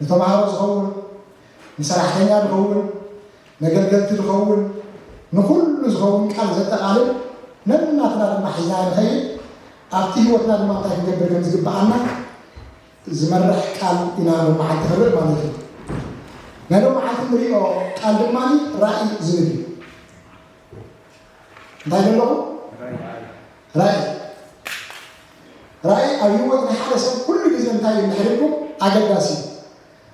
ንተምሃሮ ዝኸውን፣ ንሰራሕተኛ ዝኸውን፣ ነገልገልቲ ዝኸውን፣ ንኹሉ ዝኸውን ቃል ዘጠቓልል ነናትና ድማ ሒዝና ንኸይድ። ኣብቲ ህይወትና ድማ እንታይ ክንገብር ከም ዝግብኣና ዝመርሕ ቃል ኢና ሎመዓልቲ ክርኢ ማለት እዩ። ናይ ሎመዓልቲ ንሪኦ ቃል ድማ ራእይ ዝብል እዩ። እንታይ ዘለኹ? ራእይ። ራእይ ኣብ ህይወት ናይ ሓደ ሰብ ኩሉ ግዜ እንታይ እዩ እንድሕር ኢልኩም ኣገዳሲ እዩ።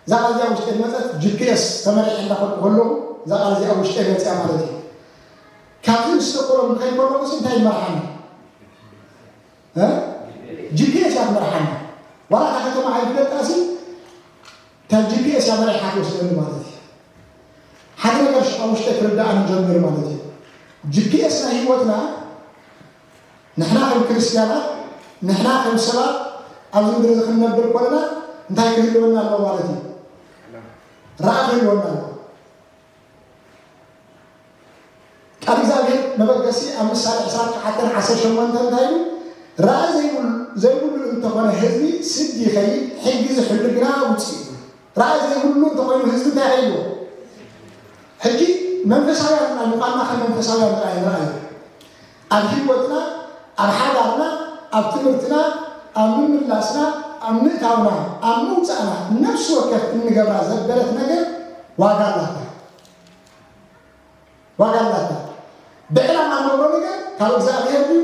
እዛ ቃል እዚኣ ውሽጢ መፀት ጂ ፒ ኤስ ተመሪሐ እንዳኸድኩ ከለኹ እዛ ቃል እዚኣ ውሽጢ መፅያ ማለት እዩ። ካብዚ ምስ ተኮሎም እንታይ ከለኹ እንታይ ይመርሓኒ? ጂ ፒ ኤስ እያ ትመርሓኒ። ዋላ እታ ከተማ ኣይፍለጣ ሲ እታ ጂ ፒ ኤስ እያ መሪሓ ትወስደኒ ማለት እዩ። ሓደ ነገር ሽዑ ውሽጠ ክርዳእኒ ጀሚሩ ማለት እዩ። ጂ ፒ ኤስ ናይ ህይወትና ንሕና ከም ክርስትያናት ንሕና ከም ሰባት ኣብዚ ምድሪ እዚ ክንነብር ኮለና እንታይ ክህልወና ኣለዎ ማለት እዩ? ራእይ ክህልወና ኣለዎ። ቃል እግዚኣብሔር መበገሲ ኣብ ምሳሌ ዕስራን ትሽዓተን ዓሰርተ ሸሞንተ እንታይ ኢሉ? ራእይ ዘይብሉ ዘይብሉ እንተኾነ ህዝቢ ስዲ ይኸይድ፣ ሕጊ ዝሕሉ ግና ውፅእ እዩ። ራእይ ዘይብሉ እንተኾይኑ ህዝቢ እንታይ ይኸይድዎ? ሕጂ መንፈሳውያን ጥራይ ምዃንና ከም መንፈሳውያን ጥራይ ንርኣዩ። ኣብ ህይወትና፣ ኣብ ሓዳርና፣ ኣብ ትምህርትና፣ ኣብ ምምላስና፣ ኣብ ምእታውና፣ ኣብ ምውፃእና ነፍሲ ወከፍ እንገብራ ዘበለት ነገር ዋጋ ኣላታ። ዋጋ ኣላታ። ብዕላማ እንገብሮ ነገር ካብ እግዚኣብሔር ድዩ?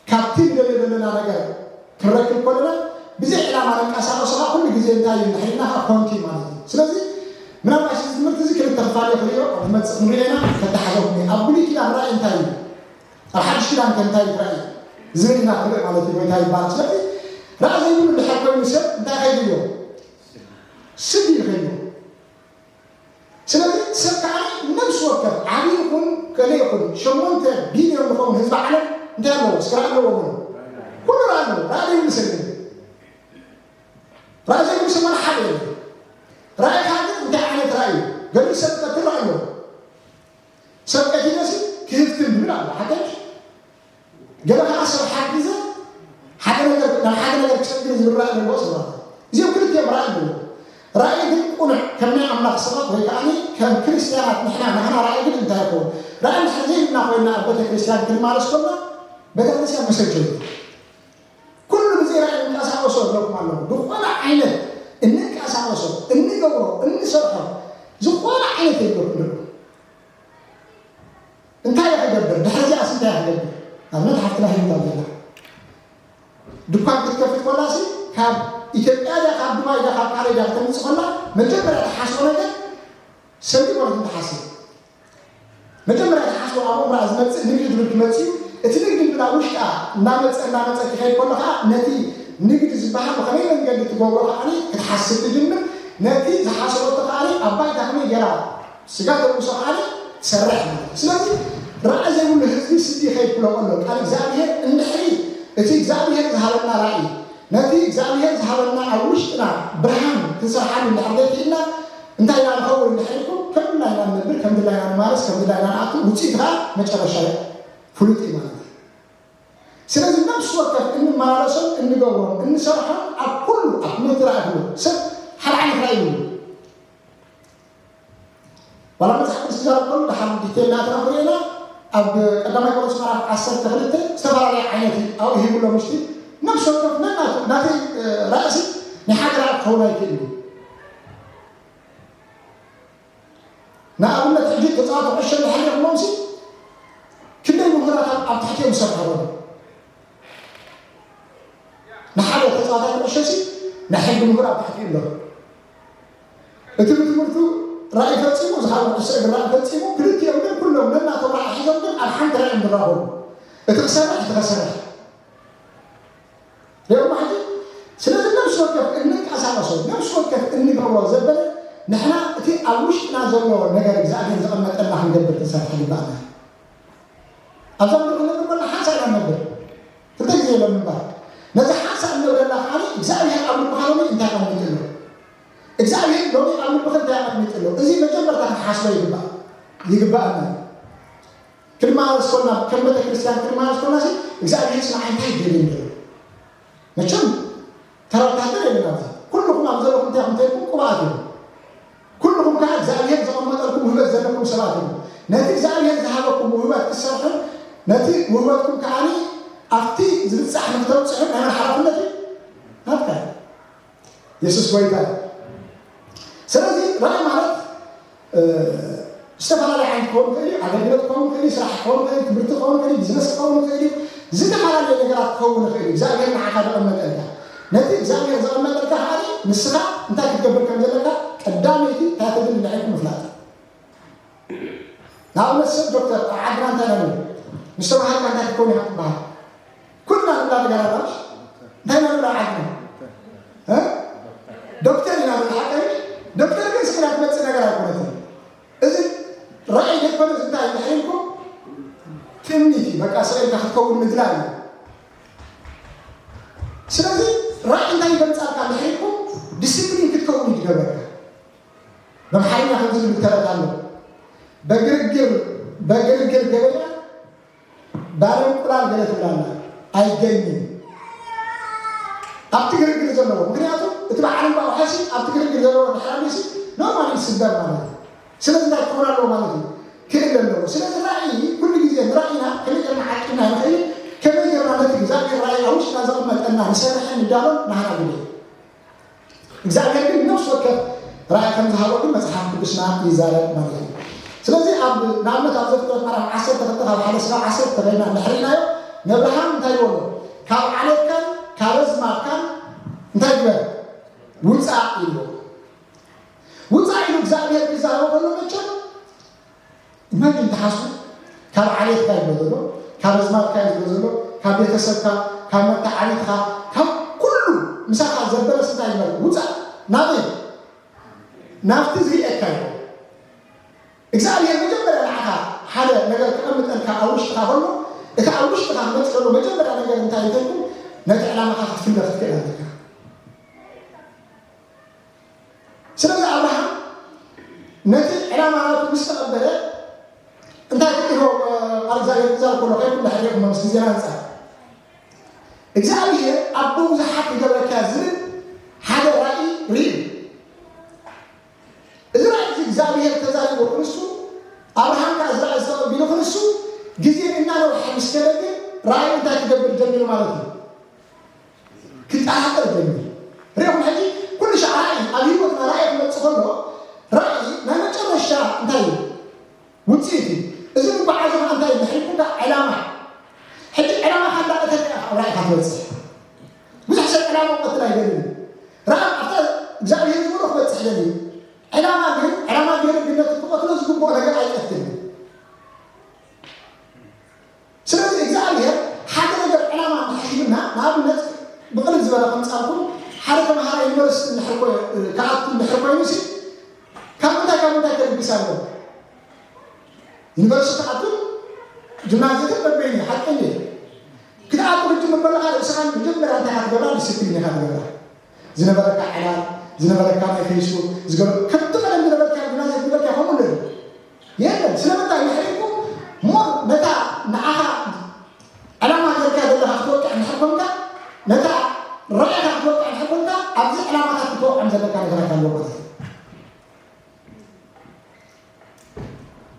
ካብቲ ንደልዮ ዘለና ነገር ክንረክብ ከለና ብዘይ ዕላማ ንንቀሳቐሶ ከዓ ኩሉ ግዜ እንታይ እዩ ንሕልና ከዓ ኮንቱ እዩ ማለት እዩ። ስለዚ ምናልባት እዚ ትምህርቲ እዚ ክልተ ክፋል ክሪኦ ኣብ ዝመፅእ ክንሪኦ ኢና። ከተሓዘኩም እዩ። ኣብ ብሉይ ኪዳን ራእይ እንታይ እዩ? ኣብ ሓድሽ ኪዳን ከ እንታይ እዩ ራእይ ዝብል ኢና ክንርኢ ማለት እዩ። ጎይታ ይባረክ። ስለዚ ራእይ ዘይብሉ ድሕር ኮይኑ ሰብ እንታይ ከይድዮ? ስዲ ይኸይድዎ። ስለዚ ሰብ ከዓ ነብሲ ወከፍ ዓብዪ ይኹን ከለ ይኹን ሸሞንተ ቢልዮን ዝኸውን ህዝቢ ዓለም እንታይ ኣለዎ? ስራሕ ኣለዎ ብሎ ኩሉ ራእይ ኣለዎ። ራእይ ዘይብሉ ሰብ የለን። ራእይ ዘይብሉ ሰብ ማለት ሓደ የለን። ራእይ ከዓ ግን እንታይ ዓይነት ራእይ እዩ? ገሊኡ ሰብ ቀትል ራእይ ኣለዎ። ሰብ ቀቲለሲ ክህፍትን ዝብል ኣሎ። ሓቀሽ ገለ ከዓ ሰብ ሓጊዘ ሓደ ነገር ናብ ሓደ ነገር ክሰግር ዝብል ራእይ ዘለዎ ሰባት እዮም። እዚኦም ክልቲኦም ራእይ ኣለዎም። ራእይ ግን ቁኑዕ ከም ናይ ኣምላኽ ሰባት ወይ ከዓ ከም ክርስትያናት ንሕና ናህና ራእይ ግን እንታይ ይኸውን? ራእይ ንሕና ዘይብልና ኮይና ኣብ ቤተ ክርስትያን ክንማለስ ኮና ቤተ ክርስትያን መሰልቸው እዩ። ኩሉ ብዘይ ራእይ እንቀሳቀሶ ኣለኩም ኣለኹ። ዝኾነ ዓይነት እንቀሳቀሶ እንገብሮ እንሰርሖ ዝኾነ ዓይነት የለኩም። እንታይ እየ ክገብር? ድሕሪ እዚኣስ እንታይ እየ ክገብር? ኣብነት ሓፍትና ሂወት ኣብ ዘላ ድኳን ክትከፍት ኮላሲ ካብ ኢትዮጵያ ድያ ካብ ዱባይ ድያ ካብ ካልእ ድያ ከተምፅእ ኮላ መጀመርያ ትሓስቦ ነገር ሰልዲ ኮነት ትሓስብ። መጀመርያ ትሓስቦ ኣብ ኣእምሮኣ ዝመፅእ ንግዲ ዝብል ክመፅእ እዩ። እቲ ንግዲ ብላ ውሽጣ እናመፀ እናመፀ ክኸይድ ከሎ ከዓ ነቲ ንግዲ ዝበሃል ብኸመይ መንገዲ ትገብሮ ከዓ ክትሓስብ ትጅምር። ነቲ ዝሓሰበቶ ከዓ ኣብ ባይታ ከመይ ገይራ ስጋ ተልብሶ ሓደ ትሰርሕ ማለት እዩ። ስለዚ ራእይ ዘይብሉ ህዝቢ ስዲ ይኸይድ ክብሎ ከሎ ቃል እግዚኣብሔር እንድሕሪ እቲ እግዚኣብሔር ዝሃበና ራእይ ነቲ እግዚኣብሔር ዝሃበና ኣብ ውሽጥና ብርሃን ክንሰርሓሉ እንድሕር ዘይክኢልና እንታይ ኢና ንኸውን እንድሕር ኢልኩም ከም ድላይና ንነብር ከም ድላይና ንማርስ ከም ድላይና ንኣቱ ውፅኢት ከዓ መጨረሻ ፍሉጥ እዩ ማለት እዩ። ስለዚ ነፍሲ ወከፍ እንመላለሶም እንገብሮም እንሰርሖም ኣብ ኩሉ ኣብ ትምህርቲ ራእይ ክብሉ ሰብ ሓደ ዓይነት ራእይ ይብሉ። ዋላ መጽሓፍ ቅዱስ ክዛረብ ከሎ ደሓር ዲቴል ናትና ክርእና ኣብ ቀዳማይ ቆሮንቶስ ምዕራፍ ዓሰርተ ክልተ ዝተፈላለየ ዓይነት ኣብኡ ሂብሎ ምሽቲ ነፍሲ ወከፍ ነናቱ ናተይ ራእሲ ናይ ሓደ ራእይ ክኸውን ኣይክእል እዩ። ንኣብነት ሕጂ ተጻዋቲ ኩዕሾ እንድሕር ሪእኹሞምሲ ክንደይ ምሁራት ኣብ ትሕቲኦም ዝሰርሑ ኣለዉ። ንሓደ ተጻዋታይ ኩዕሾ ሲ ናይ ሕጊ ምሁር ኣብ ትሕቲኡ ኣሎ። እቲ ብትምህርቱ ራእይ ፈጺሙ፣ እዚ ካልእ ኩዕሶ እግሪ ራእይ ፈጺሙ፣ ክልቲኦም ግን ኩሎም ነናቶም ራእይ ሒዞም ግን ኣብ ሓንቲ ራእይ እዮም ዝራኸቡ። እቲ ክሰርሕ፣ እቲ ከሰርሕ። ሪኦም ሕጂ ስለዚ ነብሲ ወከፍ እንንቀሳቐሶ፣ ነብሲ ወከፍ እንገብሮ ዘበለ ንሕና እቲ ኣብ ውሽጥና ዘሎ ነገር እግዚኣብሔር ዘቐመጠልና ክንገብር ክንሰርሕ ይግባእና። ኣብዛ ምድሪ ክንነብር ከለና ሓንሳእ ኢና ንነብር። ክልተ ግዜ የለን ምንባር። ነዚ ሓንሳእ እንነብረላ ከዓኒ እግዚኣብሔር ኣብ ልብኻ ሎሚ እንታይ ኣቐሚጡ ኣሎ? እግዚኣብሔር ሎሚ ኣብ ልብኻ እንታይ ኣቐሚጡ ኣሎ? እዚ መጀመርታ ክንሓስቦ ይግባእ ይግባኣና። ክንመላለስ ኮና ከም ቤተ ክርስቲያን ክንመላለስ ኮና ሲ እግዚኣብሔር ስለ እንታይ ይደልዩ እንደሎ መቸም ተረድታተ የለን ኣብዚ ኩልኹም ኣብ ዘለኹም እንታይ ዘለኩም ቅብኣት እዩ። ኩልኹም ከዓ እግዚኣብሔር ዘቐመጠልኩም ውህበት ዘለኩም ሰባት እዩ። ነቲ እግዚኣብሔር ዝሃበኩም ውህበት ክትሰርሑ፣ ነቲ ውህበትኩም ከዓ ኣብቲ ዝብፃሕ ንክተብፅሑ ናይ መን ሓላፍነት እዩ? ናትካ። የሱስ ጎይታ እዩ። ስለዚ ራእይ ማለት እ፣ ዝተፈላለየ ዓይነት ክኸውን ይኽእል እዩ። ኣገልግሎት ክኸውን ይኽእል እዩ። ስራሕ ክኸውን ይኽእል እዩ። ትምህርቲ ክኸውን ይኽእል እዩ። ቢዝነስ ክኸውን ይኽእል እዩ። ዝተፈላለየ ነገራት ክኸውን ይኽእል እዩ። እግዚኣብሔር ንዓኻ ዘቐመጠልካ፣ ነቲ እግዚኣብሔር ዘቐመጠልካ ከዓ ንስኻ እንታይ ክትገብር ከም ዘለካ ቀዳመይቲ እንታይ ተድሊ ንዓይኩም ምፍላጥ። ንኣብነት ሰብ ዶክተር ኣብ ዓድና እንታይ ኢና ንብል? ምስ ተባሃልካ እንታይ ክትከውን ኢኻ ትበሃል? ኩልና ንብላ ነገር ኣላ። እንታይ ኢና ንብላ ዓድና? እ? ዶክተር ኢና ንብል፣ ሓቀ? ዶክተር ግን ስኢና ትመጽእ ነገር ኣይኮነትን። እዚ ራእይ ዘይኮነ እንታይ እንድሕር ኢልኩም ትምኒት እዩ። በቃ ስኢንካ ክትከውን ምድላይ እዩ። ስለዚ ራእይ እንታይ ይገምጻልካ እንድሕር ኢልኩም ዲሲፕሊን ክትከውን እዩ ዝገብረካ። በምሓርኛ ከምዚ ዝብል ተረት ኣሎ። በግርግር በግርግር ገበያ ባለ እንቁላል ገለ ትብላላ ኣይገኝም። ኣብቲ ግርግር ዘለዎ ምክንያቱ እቲ በዓል እንቋቑሖ ሲ ኣብቲ ግርግር ዘለዎ ድሓር ሲ ኖርማሊ ይስበር ማለት እዩ። ስለዚ እንታይ ክኸውን ኣለዎ ማለት እዩ? ክእል ኣለዎ። ስለዚ ራእይ ኩሉ ግዜ ንራእይና ከመይ ጌርና ዓቂብና ንኸይድ፣ ከመይ ጌርና ነቲ እግዚኣብሔር ራእይ ኣብ ውሽጥና ዘቐመጠልና ንሰርሕን ንዳሎን ናህና ግዜ። እግዚኣብሔር ግን ነፍሲ ወከፍ ራእይ ከም ዝሃቦ ግን መጽሓፍ ቅዱስና ይዛረብ ማለት እዩ። ስለዚ ኣብ ንኣብነት ኣብ ዘፍጥረት ምዕራፍ ዓሰርተ ክልተ ካብ ሓደ ስራብ ዓሰርተ ተረድና እንድሕር ኢልናዮ፣ ነብርሃም እንታይ ይበሎ? ካብ ዓሌትካን ካብ ኣዝማድካን እንታይ ግበር? ውፃእ ኢልዎ። ውፃእ ኢሉ እግዚኣብሔር ክዛረቦ ከሎ መቸም ኢማጂን ተሓስቡ። ካብ ዓሌትካ እዩ ዘሎ፣ ካብ ኣዝማድካ እዩ ዘሎ፣ ካብ ቤተሰብካ፣ ካብ መተዓቢትካ፣ ካብ ኩሉ ምሳኻ ዘበለስ እንታይ ይበል? ውፃእ። ናበይ? ናብቲ ዝርእየካ እዩ። እግዚኣብሔር መጀመርያ ንዓኻ ሓደ ነገር ክቐምጠልካ ኣብ ውሽጥኻ ከሎ፣ እቲ ኣብ ውሽጥኻ ክመፅእ ከሎ መጀመርያ ነገር እንታይ ይተልኩም? ነቲ ዕላማኻ ክትፍለ ክትክእል ኣለካ። ስለዚ ኣብርሃም ነቲ ዕላማ ናቱ ምስ ተቐበለ እንታይ ኢሉ ቃል እግዚኣብሔር ክዛረብ ከሎ ከይኩን ድሕሪኹም ምስ ግዜና ኣንጻር እግዚኣብሔር ኣቦ ብዙሓት ክገብረካ ዝብል ሓደ ራእይ ርእዩ። እዚ ራእይ እዚ እግዚኣብሔር ተዛሪቡ ክንሱ ኣብርሃም ከዓ እዚ ራእይ ዝተቐቢሉ ክንሱ ግዜ እናነውሐ ምስ ከደ ግን ራእይ እንታይ ክገብር ጀሚሩ ማለት እዩ። ክጠራጠር ጀሚሩ። ሪኹም ሕጂ ኩሉ ሻዕ ራእይ ኣብ ህይወትና ራእይ ክመፅእ ከሎ ራእይ ናይ መጨረሻ እንታይ እዩ? ውፅኢት እዩ። እዚ ምጉዓዝ ከዓ እንታይ እዩ? ድሕሪኩም ከዓ ዕላማ። ሕጂ ዕላማኻ እንዳቐተልካ ኢኻ ኣብ ራእይኻ ትበፅሕ። ብዙሕ ሰብ ዕላማ ክቐትል ኣይደልን። ራእይ ኣብታ እግዚኣብሔር ዝበሎ ክበፅሕ ደልዩ። ዕላማ ግን ዕላማ ገይሩ ግን ነቲ ክቐትሎ ዝግብኦ ነገር ኣይቀትልን። ስለዚ እግዚኣብሔር ሓደ ነገር ዕላማ እንድሕር ሂብና ንኣብነት ብቕልል ዝበለ ከምፃልኩም ሓደ ተምሃራይ ዩኒቨርሲቲ እንድሕር ኮ- ክኣቱ እንድሕር ኮይኑ ሲ ካብ ምንታይ ካብ ምንታይ ከልግስ ኣለዎ? ዩኒቨርሲቲ ክኣቱ ጅምናዝየትን በበይኑ ሓቀኝ ክትኣቱ ክትጅምር ከለካ ርእስኻ መጀመርያ እንታይ ኢኻ ትገብራ? ዲስፕሊን ኢኻ ትገብራ። ዝነበረካ ዕላል ዝነበረካ ናይ ፌስቡክ ዝገበ ከምቲ ቀደም ዝነበርካ ጅምናዝየት ዝነበርካ ከምኡ ኣለዩ የለን። ስለምንታይ ንሕሪኩም ሞር ነታ ንዓኻ ዕላማ ጌርካ ዘለኻ ክትወቅዕ እንድሕር ኮንካ ነታ ራእይካ ክትወቅዕ እንድሕር ኮንካ ኣብዚ ዕላማታት ክትወቅዖም ዘለካ ነገራት ኣለዎ ማለት እዩ።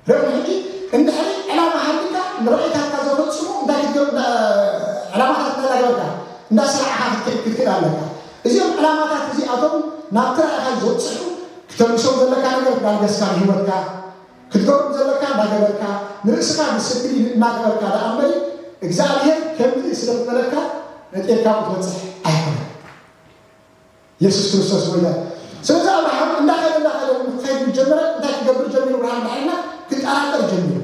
ርኢኹም ሕጂ እንድሕሪ ዕላማ ሃልዩካ ንራእይታትካ ዘፈፅሙ እንታይ ክትገብር ዕላማታት እንዳገበርካ እንዳሰራዕካ ክትከይድ ክትክእል ኣለካ። እዚኦም ዕላማታት እዚኣቶም ናብቲ ራእይኻ ዘብፅሑ ክተልብሶም ዘለካ ነገር እንዳልገስካ ንህይወትካ ክትገብሩ ዘለካ እንዳገበርካ ንርእስኻ ዲስፕሊን እናገበርካ ደኣ እምበሪ እግዚኣብሔር ከምዚ ስለ ዝበለካ ነጢርካ ክትበፅሕ ኣይኮነን። የሱስ ክርስቶስ ጎይታ። ስለዚ ኣብርሃም እንዳኸደ እንዳኸደ ክኸይድ ጀመረ። እንታይ ክገብር ጀሚሩ ኣብርሃም ድሓይና ክጠራጠር ጀሚሩ።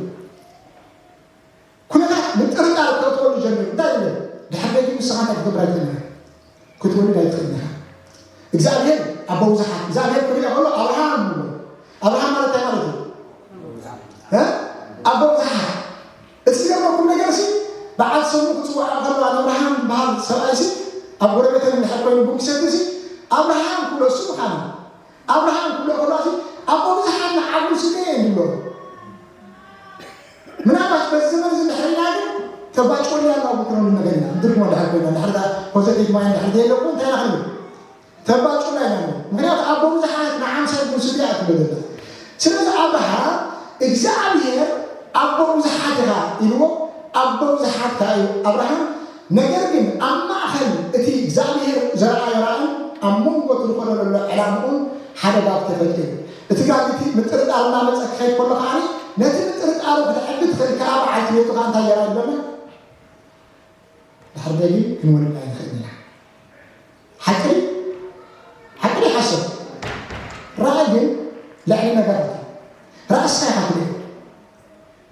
ኩነታት ምጥርጣር ከእትወሉ ጀሚሩ። እንታይ ይብል? ድሕር ደጊ ንስኻ እንታይ ክትገብር ኣይትኽእልን ኢኻ። ክትወልድ ኣይትኽእልን ኢኻ። እግዚኣብሔር ኣቦ ብዙሓት እግዚኣብሔር ክሪኦ ከሎ ኣብርሃም ይብሎ። ኣብርሃም ማለት እንታይ ማለት እዩ? እ? ኣቦ ብዙሓት እቲ ዝገርመኩም ነገር ሲ በዓል ሰሙ ክፅዋዕ ከለዋ ንኣብርሃም ዝበሃል ሰብኣይ ሲ ኣብ ጎረቤተን እንድሕር ኮይኑ ቡን ክሰቲ ሲ ኣብርሃም ክብሎ እሱ ምዃኑ ኣብርሃም ክብሎ ከለዋ ሲ ኣቦ ብዙሓት ንዓዱ ስገ እንድሎ ምናልባት በዚ ዘመን እዚ እንድሕር ኢና ግን ተባጭወና ያለው ምክሮን ነገር ኢና እንድርሞ እንድሕር ኮይና እንድሕር ፖዘቲቭ ማይንድ እንድሕር ዘየለኩ እንታይ ኢና ክንብል ተባጭወና ኢና ምክንያቱ ኣቦ ብዙሓት ንዓምሳይ ክንስብ እያ ትብል ዘላ። ስለዚ ኣብርሃም እግዚኣብሔር ኣቦ ብዙሓት ኢኻ ኢልዎ። ኣቦ ብዙሓት ከኣ እዩ ኣብርሃም። ነገር ግን ኣብ ማእኸል እቲ እግዚኣብሔር ዘርኣዮ ራእን ኣብ መንጎ እቲ ዝኾነ ዘሎ ዕላምኡን ሓደጋ ተፈጢሩ። እቲ ጋል እቲ ምጥርጣር እናመፀ ክኸይድ ከሎ ከኣ ነቲ ምጥርጣሩ ክትዕቢ ትኽእል ከኣ በዓልቲ ቤቱ ከኣ እንታይ ገይራ ይብለና? ድሕር ደጊም ክንወልድ ኣይንኽእልን ኢና። ሓቂ ድዩ? ሓቂ ድዩ ሓሰብ? ራእይ ግን ልዕሊ ነገራት እዩ። ራእስካ ኢኻ ትሪኦ።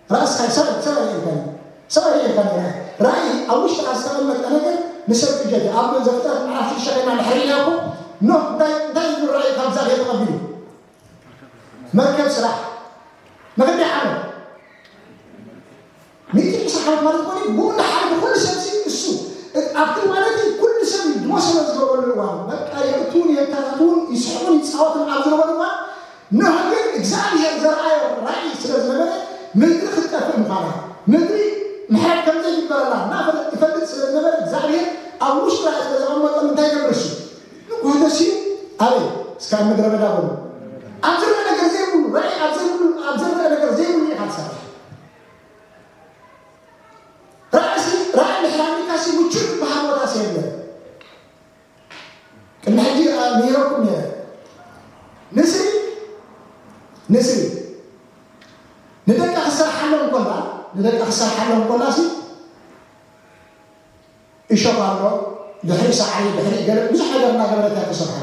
ራእስካ ሰብ ሰብ ኣይርእየካን እዩ። ሰብ ኣይርእየካን እዩ። ራእይ ራእይ ኣብ ውሽጥካ ዝተቐመጠ ነገር ንሰብ እጀት እዩ። ኣብ ዘፍጥረት ምዕራፍ ሽዱሽተ ኮይና ድሕሪ ኢልና እኮ ኖህ እንታይ እንታይ እዩ ራእይ ካብ እግዚኣብሔር ተቐቢሉ? መርከብ ስራሕ ንኽንደይ ዓመት? ሚእቲ ዕስራ ዓመት ማለት እኮ እዩ። ብኡ እንዳሓለፈ ኩሉ ሰብ ሲ እሱ ኣብቲ ማለት እዩ፣ ኩሉ ሰብ ድሞ ስለ ዝገበረሉ እዋን በቃ የእትውን የታታትውን ይስሕቁን ይፃወቱን ኣብ ዝነበሩ እዋን ኖህ ግን እግዚኣብሔር ዘርኣዮ ራእይ ስለ ዝነበረ ምድሪ ክትጠፍእ ምዃና ምድሪ ምሕረት ከም ዘይግበረላ እናፈለጥ ይፈልጥ ስለ ዝነበረ እግዚኣብሔር ኣብ ውሽጡ ራእይ ስለ ዘቐመጠሉ እንታይ ይገብር እሱ? ንጉሆ ተሲኡ ኣበይ? እስካብ ምድረ በዳ በሉ። ኣብ ዝረአ ነገር ዘይብሉ ራእይ ኣብ ዘይብሉ ኣብ ዝረአ ነገር ዘይብሉ ኢኻ ትሰርሕ። ራእሲ ራእይ ድሕሪ ኣሜሪካ ሲ ምቹ ዝበሃል ቦታ ሲ የለን። ቅድሚ ሕጂ ነይረኩም ነይረ። ንስሪ ንስሪ ንደቃ ክሰርሓሎም ኮላ ንደቃ ክሰርሓሎም ኮላ ሲ እሾኽ ኣሎ፣ ድሕሪ ሳዕሪ፣ ድሕሪ ገለ ብዙሕ ነገር እናገበረት እያ ትሰርሓ።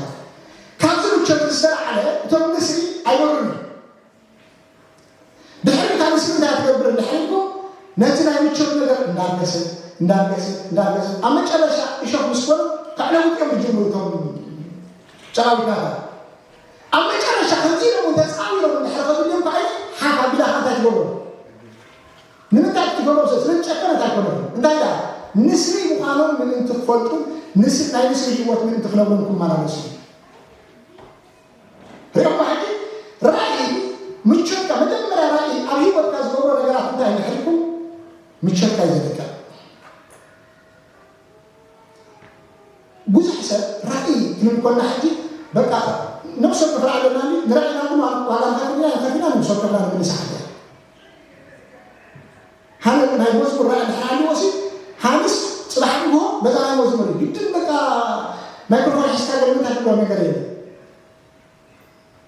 ካብዚ ምቾት ዝተላዓለ እቶም ንስሪ ኣይበሉን። ድሕሪ ካብ ንስሪ እንታይ ትገብር እንድሕር ኢልኩም ነቲ ናይ ምቾት ነገር እንዳንገሰት እንዳንገሰት እንዳንገሰት ኣብ መጨረሻ እሾኽ ምስ ኮኑ ከዕለውጥ እዮም ዝጅምሩ እቶም ጨራዊትናታ። ኣብ መጨረሻ ከምዚ ኢሎም እውን ተፃዊሮም እንድሕር ከብልዮም ከዓ ሓፍ ኣቢላ እንታይ ትገብሮ? ንምንታይ ክትገብሮ? ስለ ዝጨከነት ኣይኮነትን። እንታይ ኢላ? ንስሪ ምዃኖም ምእንቲ ክፈልጡ ናይ ንስሪ ህይወት ምእንቲ ክነብሩ ንክመላለሱ። ሪኦም ሕጂ ራእይ ምቾትካ መጀመርያ ራእይ ኣብ ህይወትካ ዝገብሮ ነገራት እንታይ እንድሕር ኢልኩም ምቾትካ እዩ ዘደቀ። ብዙሕ ሰብ ራእይ ክንብል ኮና ሕጂ በቃ ነብሶም ክፍራ ኣለና ንራእይና ግን ዋጋ ንኸፍልና ንኸፍልና ነብሶም ክፍላ ንምልስ ሓደ ሃነ ናይ መዝሙር ራእይ ድሕር ኣለዎ ሲ ሃንስ ፅባሕ ንግሆ በዛ ናይ መዝሙር እዩ ግድን በቃ ማይክሮፎን ሒዝካ ገለ ምንታይ ትብሎ ነገር የለ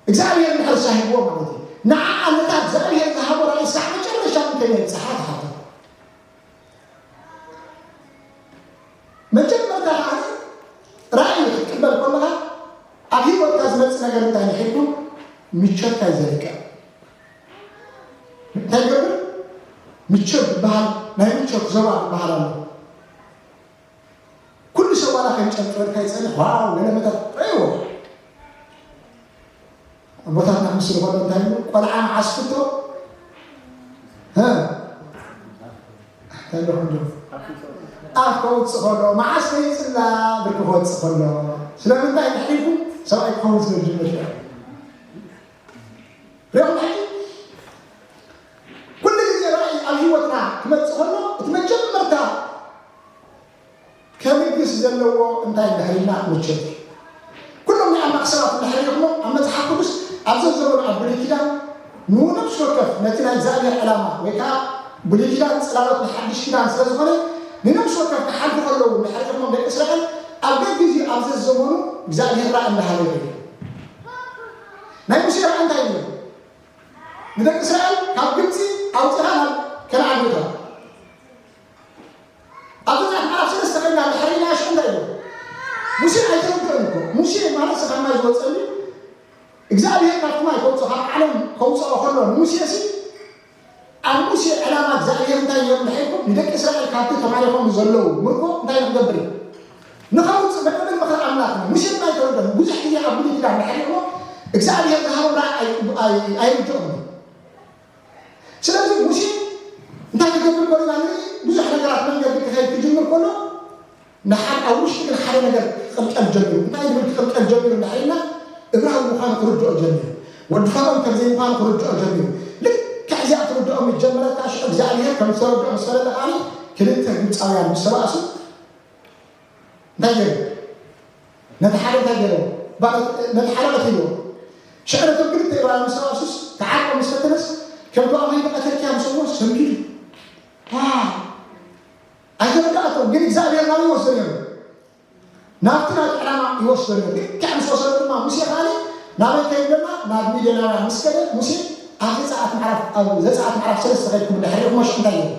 እግዚኣብሔር ድሕር ሳሂብዎ ማለት እዩ ንዓ ኣለታ እግዚኣብሔር ዝሃቦ ራእይ ስራሕ መጨረሻ ምንታይ ናይ ፀሓ ተሓቶ መጀመርታ ከዓ ራእይ ክትቅበል ከለካ ኣብ ህይወትካ ዝመፅእ ነገር እንታይ ንሒልኩም ምቾትካ ይዘልቀ እንታይ ገብር ምቾት ዝበሃል ናይ ምቾት ዞባ ዝበሃል ኣሎ ኩሉ ሰብ ዋላ ከም ጨምጨርካ ይፀንሕ ዋው ገለመታት ረይዎ ኣቦታትና ምስ ዝኾነ እንታይ ቆልዓ መዓስ ፍቶ ኣፍ ከውፅእ ከሎ መዓስ ከይፅላ ብርኪ ክወፅእ ከሎ ስለምንታይ ተሒልኩም ሰብኣይ ክኸውን ስለ ዝጀመር ሪኹም ሕጂ ኩሉ ግዜ ራእይ ኣብ ህይወትና ክመፅእ ከሎ እቲ መጀመርታ ከብግስ ዘለዎ እንታይ እንድሕር ኢልና ምቸት እዩ። ኩሎም ናይ ኣምላኽ ሰባት እንድሕር ሪኢኹሞም ኣብ መጽሓፍ ቅዱስ ኣብ ዘዘበኑ ኣብ ብሉይ ኪዳን ንነፍሲ ወከፍ ነቲ ናይ እግዚኣብሔር ዕላማ ወይ ከዓ ብሉይ ኪዳን ጽላሎት ናይ ሓድሽ ኪዳን ስለ ዝኾነ ንነፍሲ ወከፍ ክሓልፉ ከለዉ እንድሕር ሪኢኹሞም ደቂ እስራኤል ኣብ ገግዜኡ ኣብ ዘዘበኑ እግዚኣብሔር ራእይ እንዳሃበ ይኸይድ። ናይ ሙሴ ራእይ እንታይ እዩ? ንደቂ እስራኤል ካብ ግብፂ ኣውፂኻ ናብ ከነዓን ምእታው። ኣብ ዘጸኣት ምዕራፍ ሰለስተ ኮይና ድሕሪ ናሽ እንታይ እዩ? ሙሴ ኣይተረድኦን እኮ። ሙሴ ማለት ስኻ ማይ ዝወፀሉ እግዚኣብሔር ካብቲ ማይ ከውፅኦ ካብ ዓለም ከውፅኦ ከሎ ንሙሴ ሲ ኣብ ሙሴ ዕላማ እግዚኣብሔር እንታይ እዮም ንሕልኩም ንደቂ እስራኤል ካብቲ ተማሪኾም ዘለዉ ምርኮ እንታይ ንክገብር እዩ? ንኸውፅእ መጠን ምኽሪ ኣምላኽ እዩ። ሙሴ እንታይ ተረድኦ? ብዙሕ ግዜ ኣብ ብሉይ ኪዳን ንሕልሞ እግዚኣብሔር ዝሃቦም ራእይ ኣይርድኦም እዩ። ስለዚ ሙሴ እንታይ ክገብር ከሎ ኢና ንርኢ ብዙሕ ነገራት መንገዲ ክኸይድ ክጅምር ከሎ ንሓድ ኣብ ውሽጢ ግን ሓደ ነገር ክቕልቀል ጀሚሩ እንታይ ዝብል ክቕልቀል ጀሚሩ እንድሕር ኢልና እብራዊ ምዃኑ ክርድኦ ጀሚሩ ወዲ ፈርዖን ከም ዘይምዃኑ ክርድኦ ጀሚሩ ልክዕ እዚኣ ትርድኦ ምስ ጀመረት ከዓ ሽዑ እግዚኣብሔር ከም ዝተረድኦ ምስ ፈለጠ ከዓ ክልተ ግብፃውያን ምስ ተባእሱ እንታይ ገይሩ ነቲ ሓደ እንታይ ገይሩ ነቲ ሓለቐት ሂብዎ። ሽዑ ነቶም ክልተ እብራውያን ምስ ተባእሱስ፣ ክዓርቆም ምስ ፈተነስ፣ ከምቲ ኣማይ ብቐተልኪያ ምስ በልዎ ሰንቢዱ። ዋው! ኣይተረዳእቶን፣ ግን እግዚኣብሔር ናበይ ይወስዶ ነይሩ? ናብቲ ናይቲ ዕላማ ይወስዶ ነይሩ። ልክዕ ምስ ወሰዶ ድማ ሙሴ ከኣ ናበይ ከይዱ ደማ? ናብ ሚድያናውያን ምስ ከደ፣ ሙሴ ኣብ ዘጸኣት ምዕራፍ፣ ኣብ ዘጸኣት ምዕራፍ ሰለስተ ከይድኩም እንድሕር ርኢኹሞ ሽዑ እንታይ ይብል?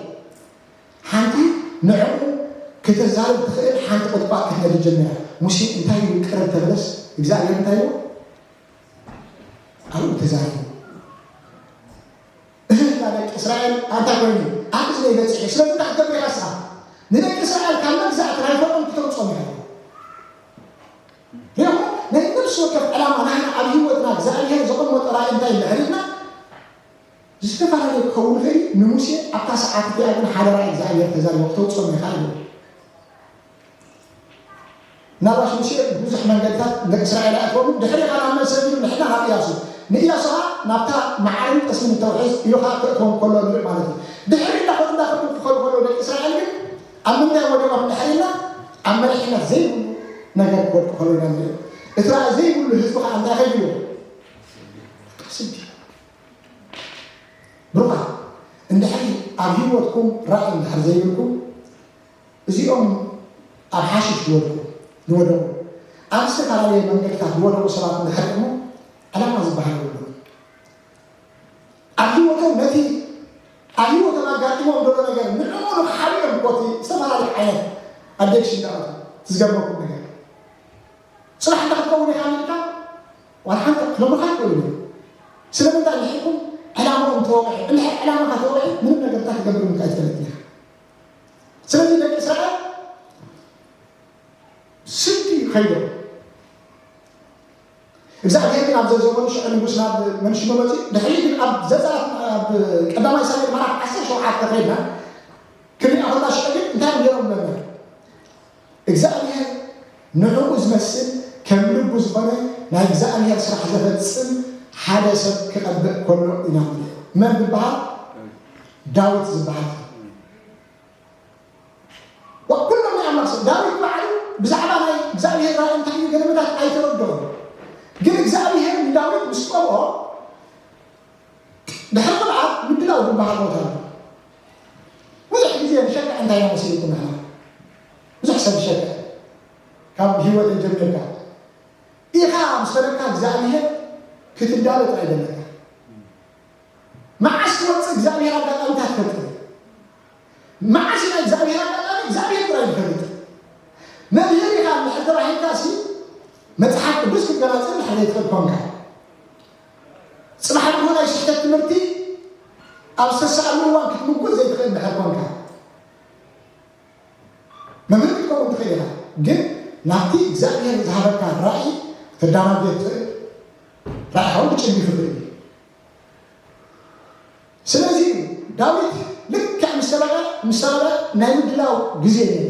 ሓንቲ ንዕኡ ክተዛርብ ትኽእል ሓንቲ ቁጥቋጥ ክትነድድ ጀሚራ። ሙሴ እንታይ ኢሉ ቅርብ ተበለስ፣ እግዚኣብሔር እንታይ ኢሉ? ኣብኡ ተዛሪቡ። እህህታ ደቂ እስራኤል ኣንታ ኮይኑ ኣብ እዝነይ በጺሑ፣ ስለዚ እንታይ ክትገብር ኢኻ ንስኻ? ንደቂ እስራኤል ካብ መግዛእቲ ናይ ፈርዖን ክተውጽኦም ኢኻ። ርኢኹም? ናይ ነፍሲ ወከፍ ዕላማ ናህና ኣብ ህይወትና እግዚኣብሔር ዘቐመጦ ራእይ እንታይ እንድሕር ኢልና፣ ዝተፈላለየ ክኸውን ይኽእል እዩ። ንሙሴ ኣብታ ሰዓት እቲኣ ግን ሓደ ራእይ እግዚኣብሔር ተዛሪቡ ክተውጽኦም ኢኻ ኢሉ። ምናልባሽ ሙሴ ብዙሕ መንገድታት ንደቂ እስራኤል ኣእትዎም፣ ድሕሪ ኢኻ ናብ መን ሰዲዱ? ንሕና ናብ ኢያሱ። ንኢያሱ ኸዓ ናብታ መዓርን ጠስምን እተውሕዝ ኢኻ ክእትዎም ከሎ ንርኢ ማለት እዩ። ድሕሪ እንዳኸዱ እንዳኸዱ ክኸዱ ከለዉ ደቂ እስራኤል ግን ኣብ ምንታይ ወዲቖም እንድሕር ኢልና፣ ኣብ መሪሕነት ዘይብሉ ነገር ክወድቁ ከለዉ ኢና ንርኢ። እቲ ራእይ ዘይብሉ ህዝቢ ኸዓ እንታይ ከይብሉ? ስዲ። ብሩኻት፣ እንድሕሪ ኣብ ህይወትኩም ራእይ እንድሕር ዘይብልኩም፣ እዚኦም ኣብ ሓሽሽ ዝወድቁ፣ ዝወደቑ፣ ኣብ ዝተፈላለየ መንገድታት ዝወደቑ ሰባት እንድሕር እሞ፣ ዕላማ ዝበሃል የብሎም። ኣብ ህይወቶም ነቲ ኣብ ህይወቶም ኣጋጢሞም ዘሎ ነገር ንዕኡ ንኽሓልዮም ኮቲ ዝተፈላለየ ዓይነት ኣዲክሽን እንዳኣቱ ዝገርመኩም ነገር። ጽባሕ እንታይ ክትከውን ኢኻ ኢልካ ዋላ ሓንቲ ክነግሩኻ ይኽእሉ እዮም። ስለምንታይ ድሒርኩም ዕላማኦም ተወቒዑ፣ እንድሕር ዕላማኻ ተወቒዑ ምንም ነገር እንታይ ክገብር ምካ ኣይትፈልጥን ኢኻ። ስለዚ ደቂ እስራኤል ስዲ ከይዶም እግዚኣብሔር ግን ኣብ ዘዘመኑ ሽዑ ንጉስ ናብ መንሽሞ መጺኡ ድሕሪ ግን ኣብ ዘጸኣት ኣብ ቀዳማይ ሳሙኤል ምዕራፍ ዓሰርተ ሸውዓተ ከይድና ክንሪኣ ከለና ሽዑ ግን እንታይ ገይሮም ነበር እግዚኣብሔር ንዕኡ ዝመስል ከም ልቡ ዝኾነ ናይ እግዚኣብሔር ስራሕ ዘፈጽም ሓደ ሰብ ክቐብእ ከሎ ኢና ንሪኦ። መን ዝበሃል? ዳዊት ዝበሃል። ኩሎም ናይ ኣምላኽ ሰብ ዳዊት ባዕሉ ብዛዕባ ናይ እግዚኣብሔር ራእይ እንታይ እዩ ገለመታት ኣይተረድኦን። ግን እግዚኣብሔር ንዳዊት ምስ ቀብኦ ድሕሪ ቅብኣት ምድላው ዝበሃል ቦታ ኣሎ። ብዙሕ ግዜ ንሸክዕ እንታይ ኢና መሲልኩም ንሕና? ብዙሕ ሰብ ይሸክዕ ካብ ህይወት ጀሚርካ ኢኻ ምስ በለካ እግዚኣብሔር ክትዳሎ ጥራይ ዘለካ። መዓስ ክወፅእ እግዚኣብሔር ኣጋጣሚታት ይፈጥር። መዓስ ኢና እግዚኣብሔር ኣጋጣሚ እግዚኣብሔር ጥራይ ይፈልጥ። መምህር ኢኻ እንድሕር ተባሂልካ ሲ መፅሓፍ ቅዱስ ክትገላፅል እንድሕር ዘይትኽእል ኮንካ፣ ፅባሕ ንግሆ ናይ ስሕተት ትምህርቲ ኣብ ዝተሰኣሉ እዋን ክትምጉት ዘይትኽእል እንድሕር ኮንካ፣ መምህር ክትከውን ትኽእል ኢኻ፣ ግን ናብቲ እግዚኣብሔር ዝሃበካ ራእይ ተዳናጎ ትኽእል ራእይ ሓው ክጭንግ ይኽእል እዩ። ስለዚ ዳዊት ልክዕ ምስ ተለቐ ምስ ተለቐ ናይ ምድላው ግዜ ነይሩ።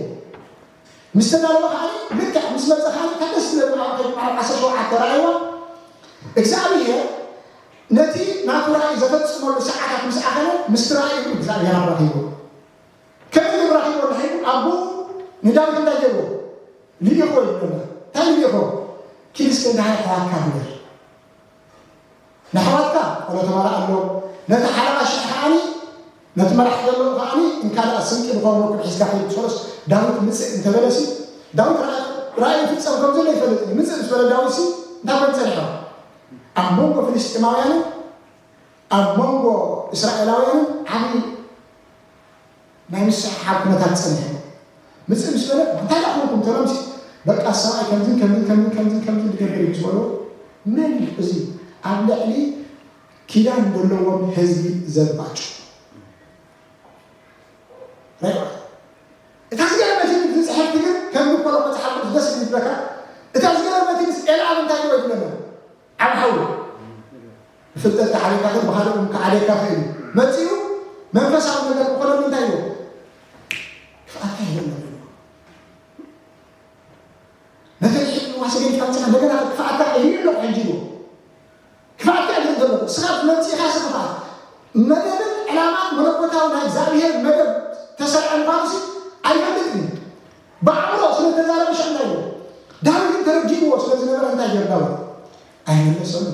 ምስ ተዳለወ ከዓ ልክዕ ምስ መፀ ከዓ ካብ ደስ ዝብል ኣብ ዓሰርተ ሸውዓተ ራእይዋ እግዚኣብሔር ነቲ ናቱ ራእይ ዘፈፅመሉ ሰዓታት ምስ ኣኸለ ምስቲ ራእዩ እግዚኣብሔር ኣራኺቡ። ከመይ ይራኺቦ እንድሕር ኣቦኡ ንዳዊት እንታይ ገይርዎ? ልኢኾ ይብለና። እንታይ ልኢኾ? ኪድ እስከ እንድሕር ኣሕዋትካ ግበር። ንኣሕዋትካ ቆሎ ተማልኣሎም፣ ነቲ ሓለቓ ሽሕ ከዓኒ ነቲ መራሒ ዘለዉ ከዓኒ እንካ ደኣ ስንቂ ዝኾነኩም ሒዝካ ከይድ። ሰሎስ ዳዊት ምጽእ እንተበለሲ ዳዊት ራእዩ ፍጸም ከም ዘሎ ይፈልጥ እዩ። ምጽእ ምስ በለ ዳዊትሲ እንታይ ኮን ጸኒሖ? ኣብ መንጎ ፍልስጢማውያንን ኣብ መንጎ እስራኤላውያንን ዓብዪ ናይ ምስሕሓብ ኩነታት ጸኒሑ። ምጽእ ምስ በለ እንታይ ደኣ ኮንኩም ተሎምሲ በቃ ሰብኣይ ከምዝን ከምዝን ከምዝን ከምዝን ከምዝን ዝገብር እዩ ዝበሎ መን እዩ? እዚ ኣብ ልዕሊ ኪዳን ዘለዎም ህዝቢ ዘባጭ ራይዋ እታ ዝገረመትኒ ዝፅሕፍቲ ግን ከም ንኮሎ መፅሓፍ ቅዱስ ደስ ዝብለካ እታ ዝገረመትኒ ኤልኣብ እንታይ ይወ ይብለና ዓብ ሓው ብፍልጠት ክዓደካ ክእል ብካልእ እውን ክዓደካ ክእል እዩ መፂኡ መንፈሳዊ ነገር ክኮነ እንታይ ይዎ ክፍኣትካ ይህብ ነተ ዋሰገኝ ፋንፅና እንደገና ክፍኣትካ ይህብ ኣለኩ ሕጂ ይዎ ክፍኣትካ ይህብ ዘለኩ ስኻ መፂእካ ስክፍኣት መደብን ዕላማን መለኮታዊ ናይ እግዚኣብሔር መደብ ተሰርዐ ምኳኑ ሲ ኣይፈልጥን እዩ ብኣእምሮ ስለተዛረበ ሸምና ይዎ ዳዊት ተረጊምዎ ስለ ዝነበረ እንታይ ገይሩ ዳዊት? ኣይመለሰሉ።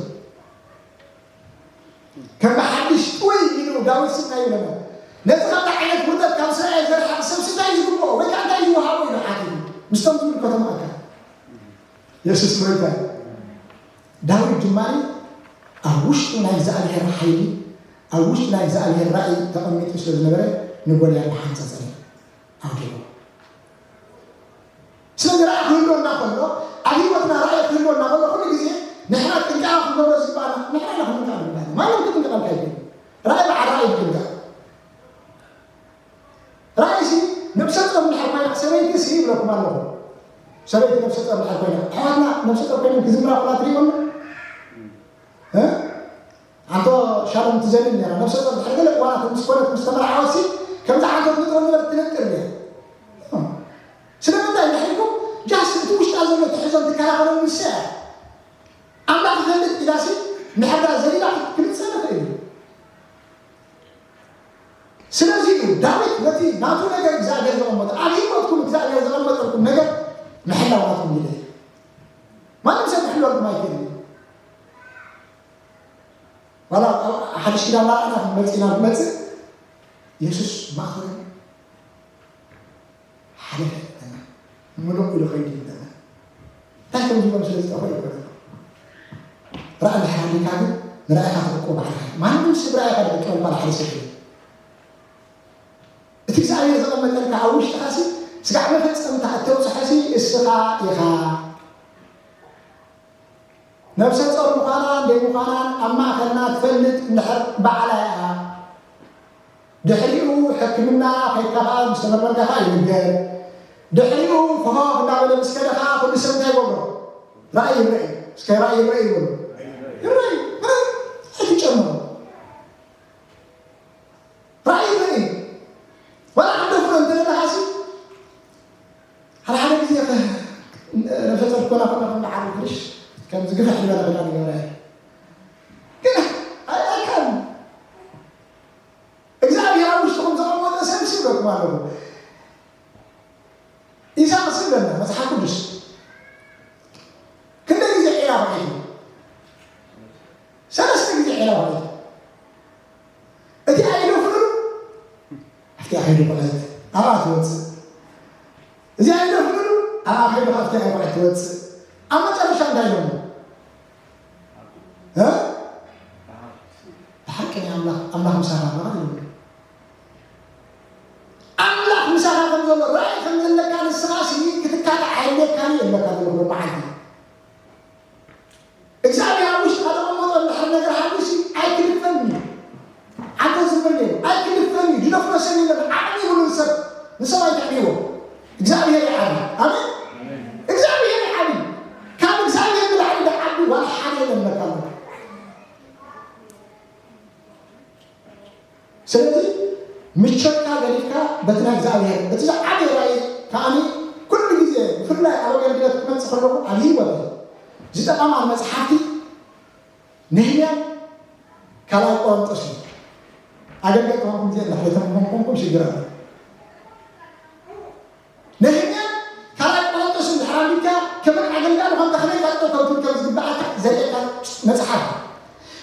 ከም ብሓድሽ ጥውይ ኢሉ ዳዊት ስናይ ይብለና። ነዚ ከምዚ ዓይነት ውርደት ካብ እስራኤል ዘርሓቕ ሰብሲ እንታይ ዝግብኦ ወይ ከዓ እንታይ ይወሃቦ ኢሉ ሓቲቱ ምስቶም ዝምልከቶም ኣካል። የሱስ ጎይታ እዩ። ዳዊት ድማ ኣብ ውሽጡ ናይ እግዚኣብሔር ሓይሊ፣ ኣብ ውሽጡ ናይ እግዚኣብሔር ራእይ ተቐሚጡ ስለ ዝነበረ ንጎልያድ ብሓንፀፀ ኣውዲቑ። ስለዚ ራእይ ክህልወና ከሎ፣ ኣብ ህይወትና ራእይ ክህልወና ከሎ ኩሉ ግዜ ንሕና ጥንቃቐ ክንገብሮ ዝግባኣና ንሕና ኢና ክንጥንቀቕ ዝግባኣና። ማንም ክጥንቀቐልካ ኣይክእልን። ራእይ በዓል ራእይ ይጥንቀቕ። ራእይሲ ነብሰ ጾር እንድሕር ኮይና ሰበይቲ ሲ ይብለኩም ኣለኹ። ሰበይቲ ነብሰ ጾር እንድሕር ኮይና ኣሕዋትና ነብሰ ጾር ኮይነን ክዝምራ ኩላ ትሪእወን እ? ኣንቶ ሻሎም ትዘልን ነራ ነብሰ ጾር ድሕሪ ገለ እዋናት ምስ ኮነት ምስ ተመርዓወሲ ከምዚ ዓንቶ ትንጥሮ ነበረ ትነጥር ነራ። ስለምንታይ እንድሕር ኢልኩም ጃስ እቲ ውሽጣ ዘሎ ትሕዞን ትከላኸሎ ንሳ እያ። ኣምላኽ ይፈልጥ ኢላሲ ንሕዳ ዘሊላ ክትግልጸ ንኽእል እዩ። ስለዚ እዩ ዳዊት ነቲ ናቱ ነገር እግዚኣብሔር ዘቐመጠ ኣብ ህይወትኩም እግዚኣብሔር ዘቐመጠልኩም ነገር ምሕላው ናትኩም ግደ እዩ። ማንም ሰብ ክሕልወልኩም ኣይክእልን እዩ። ዋላ ሓድሽ ኪዳን ላዕና ክንመፅእ ኢና ክንመፅእ የሱስ ማእኸል ሓለፈ ይብለና። ምሉቕ ኢሉ ከይዱ ይብለና። እንታይ ከም ዝበሉ ስለ ዝጠፍኦ ይኮነ። ራእይ እንድሕር ሃልዩካ ግን ንራእይካ ትዕቅቦ ባዕልኻ። ማንም ሰብ ራእይካ ዝዕቅበልካ ሓደ ሰብ የለን። እቲ እግዚኣብሔር ዘቐመጠልካ ኣብ ውሽጥኻሲ ስጋዕ መፈጸምታ እተውፅሐሲ እስኻ ኢኻ። ነብሰ ጾር ምዃናን ዘይምዃናን ኣብ ማእከልና ትፈልጥ እንድሕር ባዕላ እያ። ድሕሪኡ ሕክምና ከይድካ ኸኣ ምስ ተመርመርካ ኸኣ ይንገር። ድሕሪኡ ፈኸኽ እንዳበለ ምስ ከደ ኸኣ ኩሉ ሰብ እንታይ ይገብሮ? ራእይ ይረኢ። እስከ ራእይ ይረኢ ይበሉ። ይረኢ። ምንም ኣይትጨነቑ። ራእይ ይረኢ። ዋላ ክንደፍሮ እንተለና ኸኣሲ ሓደ ሓደ ግዜ ከ-፣ ነብሰ ጾር ኮና ኮና ከም ዓቢ ፍርሽ ከምዚ ግፍሕ ዝበለ ክዳን ይገብራ እየን። ግን ኣይ-፣ ኣይከኣልን። እግዚኣብሔር ኣብ ውሽጥኹም ዘቐመጦ ሰብ ይብለኩም ኣለኹ። ኢሳቅ ዝብለና መጽሓፍ ቅዱስ ክንደይ ግዜ ዒላ ኾዒቱ? ሰለስተ ግዜ ዒላ ኾዒቱ። እቲኣ ኢዶ ፍሉል፣ ኣብቲኣ ከይዱ ቁልዐት ኣብኣ ትወፅእ። እዚኣ ኢዶ ፍሉል፣ ኣብኣ ከይዱ ካብቲኣ ቁልዐት ትወፅእ። ኣብ መጨረሻ እንታይ ኢሎሞ? እ? ብሓቂ ናይ ኣምላኽ፣ ኣምላኽ ምሳኻ ኣሎ ኢሎሞ። ኣምላኽ ምሳኻ ከም ዘሎ ራእይ ከም ዘለካ ንስኻ ሲ ክትካታዕ ኣየድልየካን እዩ ዘለካ ዘሎ መዓልቲ። እግዚኣብሔር ኣብ ውሽጥኻ ዘቐመጦ እንድሕር ነገር ሃልዩሲ ኣይክልፈኒ። ዓንተ ዝብል ነይሩ። ኣይክልፈኒ። ዝደፍሮ ሰብ የለን። ዓቕሚ ይብሉን ሰብ ንሰብ ኣይትዕብይዎ። እግዚኣብሔር ይዓቢ። ኣሜን። እግዚኣብሔር ይዓቢ። ካብ እግዚኣብሔር ንላዕሊ ዝዓቢ ዋላ ሓደ የለን በቃ። ስለዚ ምቾትካ ገዲፍካ በቲ ናይ እግዚኣብሔር፣ እቲ ዝዓበየ ራእይ ከኣኒ ኩሉ ግዜ ብፍላይ ኣብ ኣገልግሎት ክመጽእ ከለኹ ኣብ ህይወት ዝጠቐማ መጽሓፍቲ ነህምያን ካልኣይ ቆሮንጦስ እዩ። ኣገልገልቲ ኮንኩም እዚአ እንዳሕለፈ ኮንኩም ሽግር ኣሎ። ነህምያ ካልኣይ ቆሮንቶስ እንድሕር ኣንቢብካ ከመይ ኣገልጋሊ ኾንካ ከመይ ቃልጦ ከም ትርከብ ዝግብኣካ ዘርእየካ መጽሓፍ።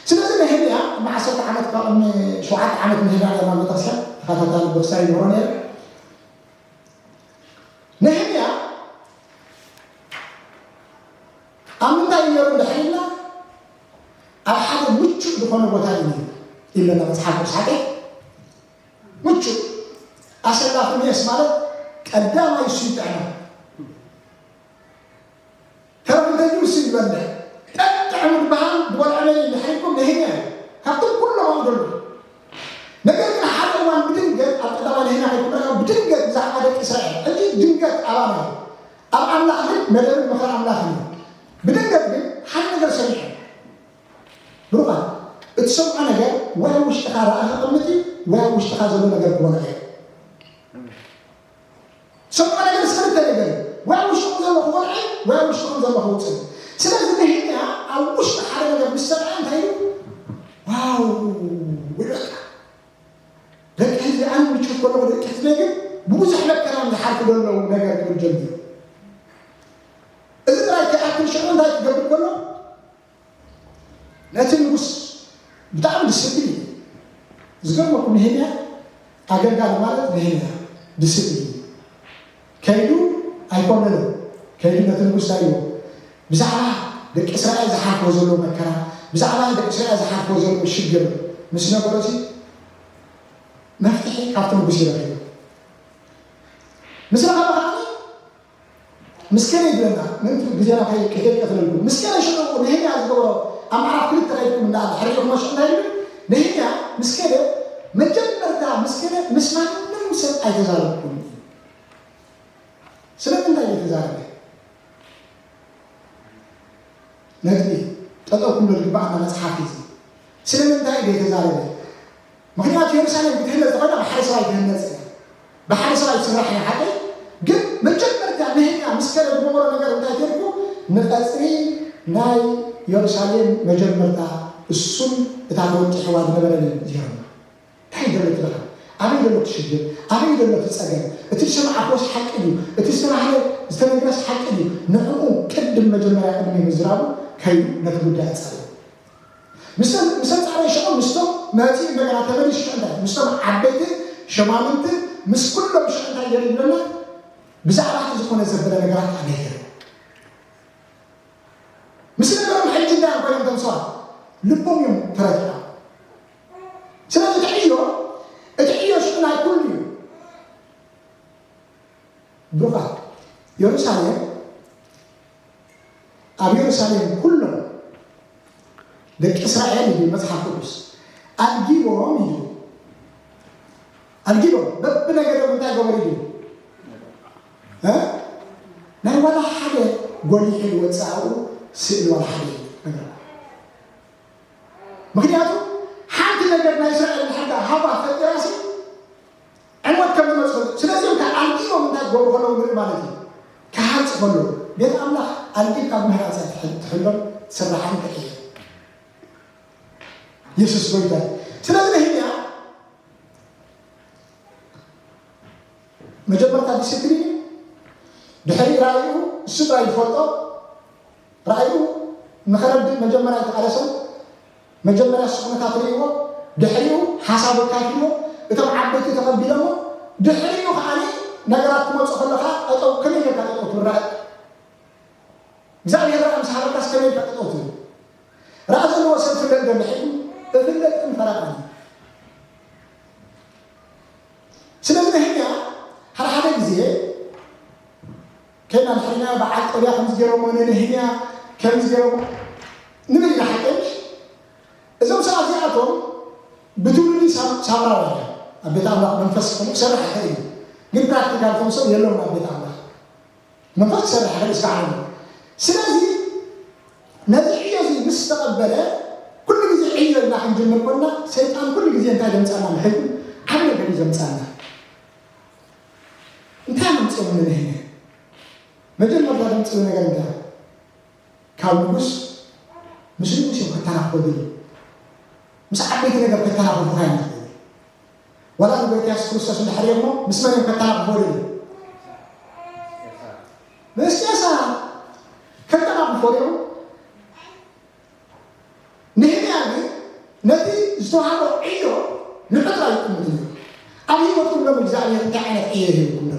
ስለዚ ነህምያ ቅድሚ ዓሰርተ ዓመት ካብ ቅድሚ ሸውዓተ ዓመት ምህዳን እያ ናብ ቤተክርስትያን ተኸታታሊ ብክሳይ ይምህሮ ነይረ። ነህምያ ኣብ ምንታይ እዩ ነይሩ እንድሕር ኢልና ኣብ ሓደ ምቹእ ዝኾነ ቦታ እዩ ነይሩ ኢለና መጽሓፍ ቅዱስ ሓቀይ ምቹእ ኣሰላፊ ሜስ ማለት ቀዳማይ እሱ ይጥዕና። ተረፍ እንተልዩ እሱ ይበልዕ። ጠጥዕሙ ዝበሃል ዝበልዖ መን እዩ እንድሕር ኢልኩም ነህምያ እዩ። ካብቶም ኩሎም ኣብኡ ዘሎ። ነገር ግን ሓደ እዋን ብድንገት ኣብ ቀዳማይ ነህምያ ከይኩምረካ ብድንገት ብዛዕባ ደቂ እስራኤል ሕጂ ድንገት ኣባና እዩ። ኣብ ኣምላኽ ግን መደብን ምኽሪ ኣምላኽ እዩ። ብድንገት ግን ሓደ ነገር ሰሚዐ። ብሩኻት፣ እትሰምዖ ነገር ወይ ኣብ ውሽጥኻ ራእይ ከቐምጥ እዩ ወይ ኣብ ውሽጥኻ ዘሎ ነገር ክወልዖ እዩ። ትሰምዖ ነገር ክልተ ነገር እዩ። ወይ ኣብ ውሽጥኹም ዘሎ ክወልዖ እዩ ወይ ኣብ ውሽጥኹም ዘሎ ክውፅእ እዩ። ስለዚ ነህምያ ኣብ ውሽጢ ሓደ ነገር ምስ ሰምዐ እንታይ ኢሉ? ዋው! ይብል በቃ። ደቂ ህዝቢ ኣነ ምቹእ ከለኹ ደቂ ህዝቢ ግን ብብዙሕ መከራ ዝሓልፉ ዘለዉ ነገር ክብል ጀሚሩ። እዚ ዝገርመኩም፣ ነህምያ ኣገልጋሊ ማለት ነህምያ፣ ዲስፕሊን። ከይዱ ኣይኮነንን። ከይዱ ነቲ ንጉስ እንታይ ኢልዎ? ብዛዕባ ደቂ እስራኤል ዝሓልፍዎ ዘለዉ መከራ፣ ብዛዕባ ደቂ እስራኤል ዝሓልፍዎ ዘለዉ ሽግር ምስ ነገሮሲ፣ መፍትሒ ካብቲ ንጉስ እዩ ረኺቡ። ምስ ረኸበ ከዓኒ፣ ምስ ከደ ይብለና፣ ምእንቲ ግዜና ከይ-፣ ከይቀትለልኩም። ምስ ከደ ሽዑ ነህምያ ዝገበሮ፣ ኣብ ምዕራፍ ክልተ ከይድኩም እንዳ ሕሪኹም ሽዑ እንታይ ይብል? ነህምያ ምስ ከደ፣ መጀመርታ ምስ ከደ ምስ ማንም ሰብ ኣይተዛረብኩን። ስለምንታይ ዘይተዛረበ? ነጥቢ። ጠጠው ክንብል ዝግባኣና መጽሓፍ እዩ። ስለምንታይ ዘይተዛረበ? ምኽንያቱ የሩሳሌም ክትህነጽ ዝኾነ ብሓደ ሰብኣይ ትህነጽ እያ። ብሓደ ሰብኣይ ትስራሕ እያ፣ ሓቀይ? ግን መጀመርታ ነህምያ ምስ ከደ ዝገበሮ ነገር እንታይ ተይልኩ? ንቐጽሪ ናይ የሩሳሌም መጀመርታ እሱን እታ ተወጢሕዋ ዝነበረ ዜሮማ። እንታይ ይደሎ እቲ ድኻ? ኣበይ ደሎ እቲ ሽግር? ኣበይ ደሎ እቲ ጸገም? እቲ ዝሰማዕክዎስ ሓቂ ድዩ? እቲ ዝተባህለ ዝተነግረስ ሓቂ ድዩ? ንዕኡ ቅድም መጀመርያ ቅድሚ ምዝራቡ ከይዱ ነቲ ጉዳይ ኣጻርዩ። ምስ ምስ ኣጻረየ ሽዑ ምስቶም መጺኡ እንደገና ተመሊሱ ሽዑ እንታይ? ምስቶም ዓበይቲ ሸማምንቲ ምስ ኩሎም ሽዑ እንታይ ገይሩ ይብለና? ብዛዕባ እቲ ዝኾነ ዘበለ ነገራት ኣነገረ። ምስ ነገሮም ሕጂ እንታይ እዮም ኮይኖም እቶም ሰባት? ልቦም እዮም ተረቲዖም። ስለዚ እቲ ዕዮ፣ እቲ ዕዮ ሽዑ ናይ ኩሉ እዩ። ብሩኻት፣ የሩሳሌም፣ ኣብ የሩሳሌም ኩሎም ደቂ እስራኤል እዩ መጽሓፍ ቅዱስ ኣልጊቦም እዩ። ኣልጊቦም በብነገዶም እንታይ ገበሩ እዩ? እ? ናይ ዋላ ሓደ ጎሊሑ ዝወጽእ ኣብኡ ስእሊ ዋላ ሓደ የለን። ምኽንያቱ ሓንቲ ነገር ናይ እስራኤል እንድሕር ደኣ ሃባ ፈጢራሲ ዕንወት ከም ዝመጽእ። ስለዚ እዮም ከዓ ኣልጊቦም እንታይ ክገብሩ ከለዉ ንርኢ ማለት እዩ። ክሃንጹ ከለዉ ቤት ኣምላኽ ኣልጊብካ ብምህናጽ እያ ትሕ-፣ ትሕሎን ትስራሕን ትሕየን። የሱስ ጎይታ እዩ። ስለዚ ነህምያ መጀመርታ ዲስፕሊን እዩ። ድሕሪ ራእዩ እሱ ጥራይ ዝፈልጦ፣ ራእዩ ንኸረድእ መጀመርያ ዝተቓለሰ፣ መጀመርያ እሱ ኩነታት ርእይዎ፣ ድሕሪኡ ሓሳቡ ኣካፊልዎ፣ እቶም ዓበይቲ ተቐቢሎሞ፣ ድሕሪኡ ከዓኒ ነገራት ክመጹ ከለኻ ጠጠው፣ ከመይ ጌርካ ጠጠው ትብል ራእይ? እግዚኣብሔር ራእይ ምስ ሃበካስ ከመይ ኢልካ ጠጠው ትብል? ራእይ ዘለዎ ሰብ ፍለጥ ዶ ድሒሩ? እፍለጥን ፈረቓን እዩ። ስለዚ ነህምያ ሓደ ሓደ ግዜ ከይና ድሕሪና በዓል ጦብያ ከምዚ ገይሮሞ፣ ንነህምያ ከምዚ ገይሮሞ ንብል ኢና፣ ሓቂ ምሽ? እዞም ሰባት እዚኣቶም ብትውልዲ ሳም-፣ ሳምራውያን እዮም። ኣብ ቤት ኣምላኽ መንፈስ ክኾኑ ክሰርሕ ይኽእል እዩ። ግን ፕራክቲካል እቶም ሰብ የለውን ኣብ ቤት ኣምላኽ። መንፈስ ክሰርሕ ይኽእል እስካዕ ኣሎ። ስለዚ ነዚ ዕዮ እዚ ምስ ተቐበለ፣ ኩሉ ግዜ ዕዮ ኢልና ክንጅምር ኮንና፣ ሰይጣን ኩሉ ግዜ እንታይ ዘምጻና ምሕሉ? ዓቢ ነገር እዩ ዘምጻና። እንታይ ኣምጽኡ ንህነ? መጀመርታ ዘምጽኡ ነገር እንታይ? ካብ ንጉስ፣ ምስ ንጉስ እዮም ከተናኽፎ ድልዩ። ምስ ዓበይቲ ነገር ከተናኽፉኻ እዮም ዝኽእሉ። ዋላ ንጎይታ የሱስ ክርስቶስ እንድሕር እሞ ምስ መን እዮም ከተናኽፎ ድልዩ? ምስ ቄሳር ከተናኽፎ ድዮም? ነህምያ ግን ነቲ ዝተዋህቦ ዕዮ ንዕጥራ ይጥምት እዩ። ኣብ ህይወትኩም ሎም እግዚኣብሔር እንታይ ዓይነት ዕዮ ይህብኩም ዶ?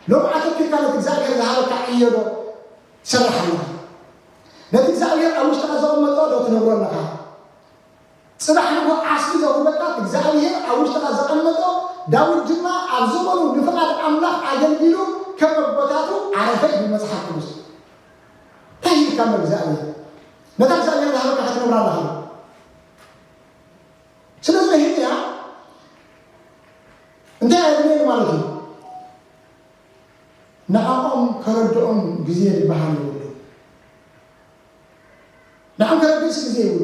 ሎም ኣተኪርካ ነቲ እግዚኣብሔር ዝሃበካ ዕዮ ዶ ትሰርሕ ኣለኻ? ነቲ እግዚኣብሔር ኣብ ውሽጥኻ ዘቐመጦ ዶ ትነብሮ ኣለኻ? ጽባሕ ንጎ ዓስቢ ዘቕርበካ እግዚኣብሔር ኣብ ውሽጥኻ ዘቐመጦ፣ ዳዊት ድማ ኣብ ዘመኑ ንፍቓድ ኣምላኽ ኣገልጊሉ ከም ኣቦታቱ ዓረፈ ይብል መጽሓፍ ቅዱስ። እንታይ ሂብካ እሞ እግዚኣብሔር? ነታ እግዚኣብሔር ዝሃበካ ክትነብራ ኣለኻ። ስለዚ ነህምያ እንታይ ኣድልየኒ ማለት እዩ? ንዕኦም ከረድኦም ግዜ ዝበሃል የብሉ። ንዕኦም ከረድእስ ግዜ የብሉ።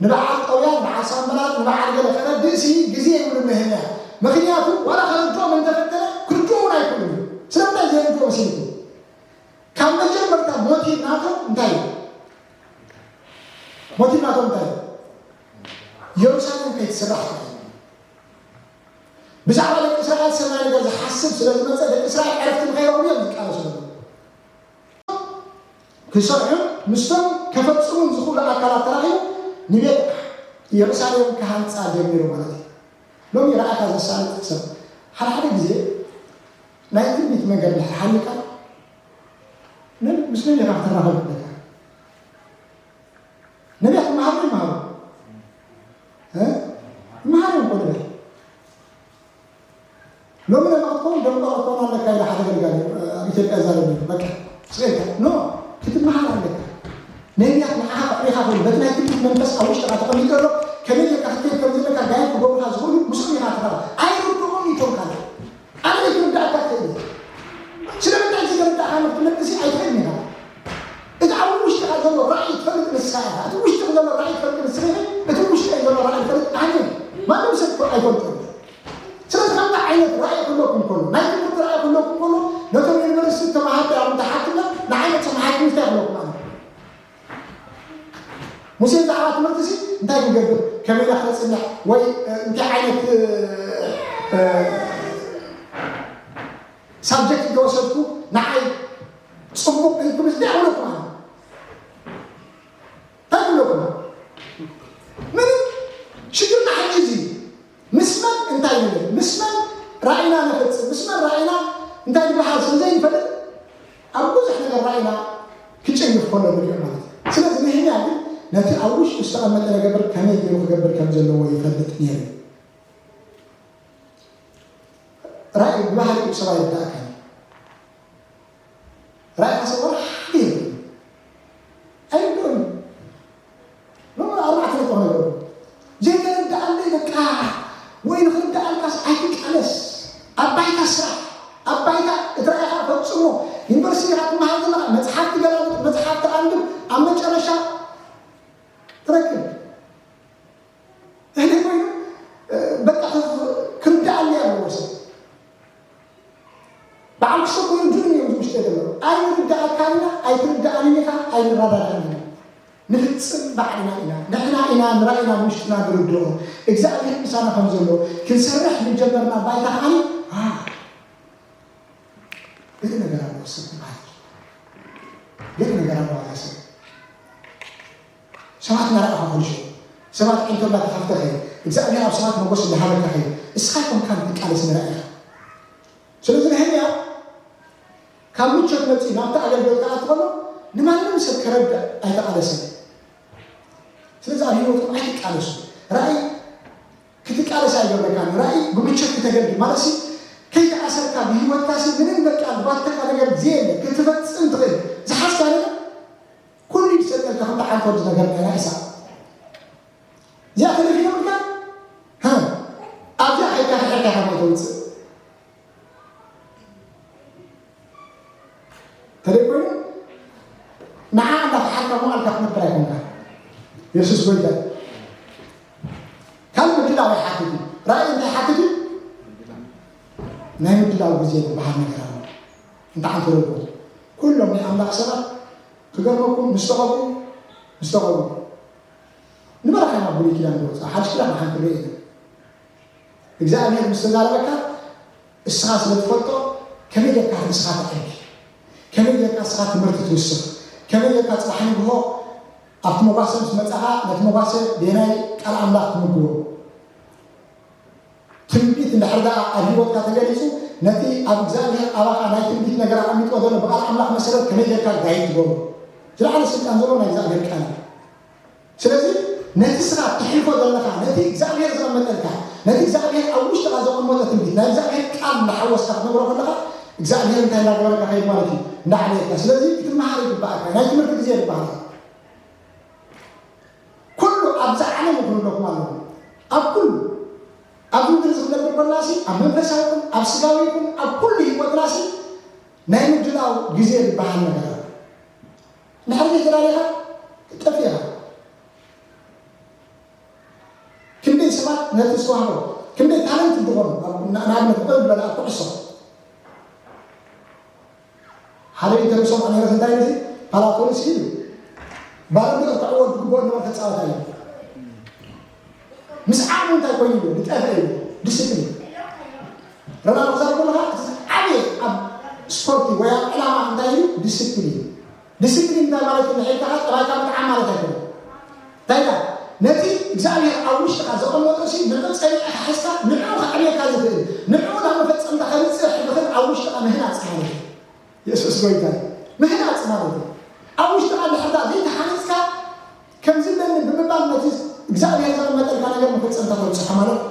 ንበዓል ጦብያ፣ ንበዓል ሳንበላጥ፣ ንበዓል ገለ ከረድእሲ ግዜ የብሉ ነህምያ። ምኽንያቱ ዋላ ከረድኦም እንተፈተነ ክርድኡ እውን ኣይክእሉን እዩ። ስለምንታይ ዘይርድኡ መሲልኩም? ካብ መጀመርታ ሞቲቭ ናቶም እንታይ እዩ? ሞቲቭ ናቶም እንታይ እዩ? የሩሳሌም ከይትስራሕ ጥራይ እዩ። ብዛዕባ ደቂ እስራኤል ሰናይ ነገር ዝሓስብ ስለ ዝመጸ ደቂ እስራኤል ዕረፍቲ ንኸይረኽቡ እዮም ዝቃለሱ ዘለዉ። ክሰርሑን ምስቶም ከፈጽሙን ዝኽእሉ ኣካላት ተራኺቡ ንቤት ኢየሩሳሌም ክሃንጻ ጀሚሩ ማለት እዩ። ሎሚ ረኣኻ ዘሳልጥ ሰብ ሓደ ሓደ ግዜ ናይ ትንቢት መንገዲ ድሕር ሓሊካ ምን- ምስ መን ኢኻ ክትራኸብ ኣለካ? ነቢያት ይመሃሩ ይመሃሩ እ? ይመሃሩ እዮም እኮ ነቢያት። ሎሚ ለማ ክትከውን ደንቆሮ ክትከውን ኣለካ ኢለ ሓደ ገልጋሊ ኣብ ኢትዮጵያ ዛረብ ነይሩ። በቃ ስገይካ ኖ ክትመሃር ኣለካ። ነቢያት ንዓኻ ኣዕሪኻ ኮይኑ በቲ ናይ ትንቢት መንፈስ ኣብ ውሽጥኻ ተቐሚጡ ኣሎ። ከመይ ጌርካ ክትከይድ ከም ዘለካ ጋይድ ክገብሩኻ ዝኽእሉ ምስኦም ኢኻ ትራኸብ። ኣይርድኦም እዩ ቶም ካልእ ኣነ ዘይትርዳእካ ትኽእል እየ። ስለምንታይ ዘይተረዳእካ ንክትመልሲ ኣይትኽእልን ኢኻ። እቲ ኣብ ውሽጥኻ ዘሎ ራእይ ትፈልጥ ንስኻ ኢኻ። እቲ ውሽጥኻ ዘሎ ራእይ ትፈልጥ ንስኻ ኢኻ። እቲ ውሽጠይ ዘሎ ራእይ ትፈልጥ ኣነ እየ። ማንም ሰብ እኮ ኣይፈልጦን እዩ። ስለዚ ከምዚ ዓይነት ራእይ ክህልወኩም ከሎ ናይ ትምህርቲ ራእይ ክህልወኩም ከሎ ነቶም ዩኒቨርሲቲ ተማሃርቲ ኣብ እንተሓትምና ንዓይ መፅም ሓኪም እንታይ ክህልወኩም ማለት እዩ። ሙሴ ብዛዕባ ትምህርቲ ሲ እንታይ ክንገብር ከመይ ኢና ክነፅንሕ ወይ እንታይ ዓይነት ሳብጀክት እንተወሰድኩ ንዓይ ፅቡቅ ኢልኩም እዚ ክብለኩም ኣሎ እንታይ ክብለኩም ምንም ሽግርና ሕጂ እዚ ምስ መን እንታይ ንብል ምስ መን ራእይና ነፈፅም ምስ መን ራእይና እንታይ ዝበሃል ስለ ዘይንፈልጥ ኣብ ብዙሕ ነገር ራእይና ክጨይፍ ከሎ ንሪኦ ማለት እዩ ስለዚ ነህምያ ግን ነቲ ኣብ ውሽጡ ዝተቐመጠ ነገር ከመይ ገይሩ ክገብር ከም ዘለዎ ይፈልጥ ነይሩ ራእይ ብባህሪኡ ሰብ ኣይርዳእካን ራእይ ከሰብ ወላ ሓደ የብሉን ኣይርድኦን ሎሚ ኣርባዕተ ነጥቢ ነገሩ ዘይተረዳኣለይ በቃ ወይ ንክርዳኣልካስ ኣይትቃለስ ኣብ ባይታ ስራሕ ኣብ ባይታ እቲ ራእይካ ፈፅሞ ዩኒቨርሲቲ ኢካ ትመሃር ዘለካ መፅሓፍ ትገላብጥ መፅሓፍ ትኣንብብ ኣብ መጨረሻ ትረክብ እህሊ ኮይኑ በቃ ክርዳኣለይ ኣለዎ ሰብ በዓል ክሰብ ኮይኑ ዱን እዮም ውሽጠ ዘለዉ ኣይርዳእካን ኢና ኣይትርዳኣንን ኢኻ ኣይንረዳዳእን ኢና ንፍፅም ባዕልና ኢና ንሕና ኢና ንራእይና ንውሽጥና ንርድኦ እግዚኣብሔር ምሳና ከም ዘሎ ክንሰርሕ ንጀመርና ባይታ ከዓኒ ገለ ነገር ኣለዎ ሰብ ትበሃል ገለ ነገር ኣለዎ ኣዛ ሰብ ሰባት እናረኣኻ ኩሉ ሽዑ ሰባት ዒንቶ እናተኸፍተ ኸይድ እግዚኣብሔር ኣብ ሰባት መጎስ እናሃበካ ኸይድ እስኻ ኮንካ ንትቃለስ ንረኣ ኢኻ ስለዚ ነህምያ ካብ ምቾት መፂኡ ናብቲ ኣገልግሎት ክኣቱ ከሎ ንማንም ሰብ ከረድእ ኣይተቓለሰን ስለዚ ኣብ ህይወትኩም ኣይትቃለሱ ራእይ ክትቃለስ ኣይገብረካን ራእይ ብምቾት ክተገልግል ማለት ሲ ከይተኣሰርካ ብህይወትካ ሲ ምንም በቃ ዝባተካ ነገር ዘየለ ክትፈፅም ትኽእል ዝሓዝካ ነገር ኩሉ ይሰጠልካ ከምቲ ዓንኮ ዝነገርና ኢና ኢሳቅ እዚኣ ተለፊኖምልካ ኣብዚኣ ከይካ ተሐካ ከማይ ተውፅእ ተደይ ኮይኑ ንዓ እንዳፈሓካ መዋልካ ክነብር ኣይኮንካ የሱስ ጎይታ ካልእ ምድላው ኣይሓትት እዩ ራእይ እንታይ ሓትት እዩ ናይ ምድላው ግዜ ዝበሃል ነገር ኣሎ እንታይ ዓንተረብኩም ኩሎም ናይ ኣምላኽ ሰባት ክገርመኩም ምስ ተቐብኡ ምስ ተቐብኡ ንበረኻ ናብ ብሉይ ኪዳን ዝወፅእ ሓድሽ ኪዳን ብሓንቲ ዶ የለን እግዚኣብሔር ምስ ተዛረበካ እስኻ ስለ ትፈልጦ ከመይ ጌርካ ርእስኻ ተዕቢ ከመይ ጌርካ እስኻ ትምህርቲ ትውስኽ ከመይ ጌርካ ፅባሕ ንግሆ ኣብቲ መጓሰ ምስ መፃኻ ነቲ መጓሰ ቤናይ ቃል ኣምላኽ ትምግቦ ትንቢት እንድሕር ደኣ ኣብ ህይወትካ ተገሊጹ ነቲ ኣብ እግዚኣብሔር ኣባኻ ናይ ትንቢት ነገር ኣቐሚጥዎ ዘሎ ብቓል ኣምላኽ መሰረት ከመይ ጌርካ ጋይድ ትገብሮ ዝለዓለ ስልጣን ዘለዎ ናይ እግዚኣብሔር ቃል እዩ ስለዚ ነቲ ስኻ ትሕልፎ ዘለኻ ነቲ እግዚኣብሔር ዘቐመጠልካ ነቲ እግዚኣብሔር ኣብ ውሽጥኻ ዘቐመጦ ትንቢት ናይ እግዚኣብሔር ቃል እንዳሓወስካ ክትነግሮ ከለኻ እግዚኣብሔር እንታይ እንዳገበረካ ከይድ ማለት እዩ እንዳዓለየካ ስለዚ ክትመሃር ይግባእካ ናይ ትምህርቲ ግዜ ይባሃል ኩሉ ኣብዚ ዓለም ይኹንለኩም ኣለኹ ኣብ ኩሉ ኣብ ምድሪ ዝነብር ኮላሲ ኣብ መንፈሳዊ ይኹን ኣብ ስጋዊ ይኹን ኣብ ኩሉ ህይወትናሲ ናይ ምድላው ግዜ ዝበሃል ነገር ኣሎ ንሕር ዘይተዳሊኻ ትጠፊኻ ክንደይ ሰባት ነቲ ዝተዋህቦ ክንደይ ታለንት ዝኾኑ ንኣብነት በል ዝበለ ኣብ ኩዕሶ ሓደ ኢንተርቪው ሰምዖ ነይረ እንታይ እዚ ፓላቶንስ እዩ ባለንዶ ክዕወት ዝግብኦ ነበረ ተፃወታ እዩ ምስ ዓቕሙ እንታይ ኮይኑ እዩ ዝጠፍአ እዩ ዲስፕሊን ረና ክዛር ከለካ እቲ ዓብየ ኣብ ስፖርቲ ወይ ኣብ ዕላማ እንታይ እዩ ዲስፕሊን ዲስፕሊን እንታይ ማለት እዩ ንሒልካ ጥራይካ ምጥዓም ማለት ኣይኮነ እንታይ ነቲ እግዚኣብሔር ኣብ ውሽጥኻ ዘቐመጦ ሲ ንዑ ጸኒዕኻ ሒዝካ ንዑ ከዕብየካ ዝኽእል ንዑ ናብ መፈጸምታ ከምጽእ ሕድኽን ኣብ ውሽጥኻ ምህናጽ ማለት እዩ። የሱስ ጎይታ እዩ። ምህናጽ ማለት እዩ። ኣብ ውሽጥኻ እንድሕር ዘይተሓኒጽካ ከምዚ ኣለኒ ብምባል ነቲ እግዚኣብሔር ዘቐመጠልካ ነገር መፈጸምታ ተብጽሖ ማለት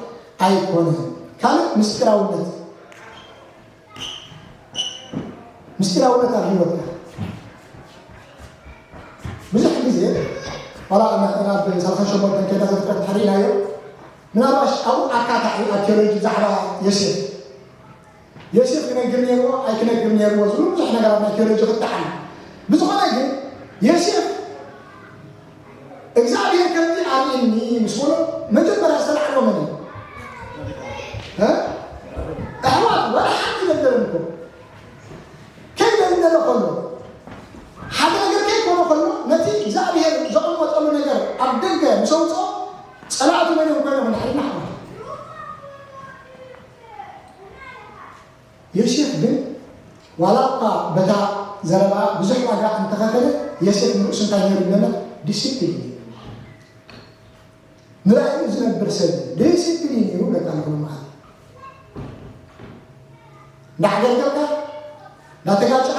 ኣይኮነን። ካልእ ምስጢራውነት ምስጢራውነት ኣብ ህይወትካ ብዙሕ ግዜ ዋላ ናብ ሰላሳ ሸሞንተ ከይዳ ዘፍጥረት እንድሕር ኢልናዮ ምናልባሽ ኣብኡ ኣካታዒ ኣብ ቴዎሎጂ ብዛዕባ ዮሴፍ ዮሴፍ ክነግር ነይርዎ ኣይክነግር ነይርዎ ዝብሉ ብዙሕ ነገራት ናይ ቴዎሎጂ ክተሓል ብዝኾነ ግን ዮሴፍ እግዚኣብሔር ከምዚ ኣርእየኒ ምስ በሎ መጀመርያ ዝተላዕሎ መን እዩ? ኣሕዋት ዋላ ሓንቲ ደልደለን እኮ ከይደልደለ ከሎ ሓደ ነገር ከይኮነ ከሎ ነቲ እግዚኣብሔር ዘቐመጠሉ ነገር ኣብ ደገ ምስ ኣውፅኦ ፀላእቱ መን እዮም ኮይኖም ንድሕሪና ኣሕዋት ዮሴፍ ግን ዋላ እኳ በታ ዘረባ ብዙሕ ዋጋ እንተኸፈለ ዮሴፍ ንርእሱ እንታይ ነይሩ ይብለና? ዲሲፕሊን እዩ። ንራእዩ ዝነብር ሰብ ዲሲፕሊን እዩ ይብለካ ኣለኹ። መዓልቲ እንዳዓገርገርካ እንዳተጋጨኻ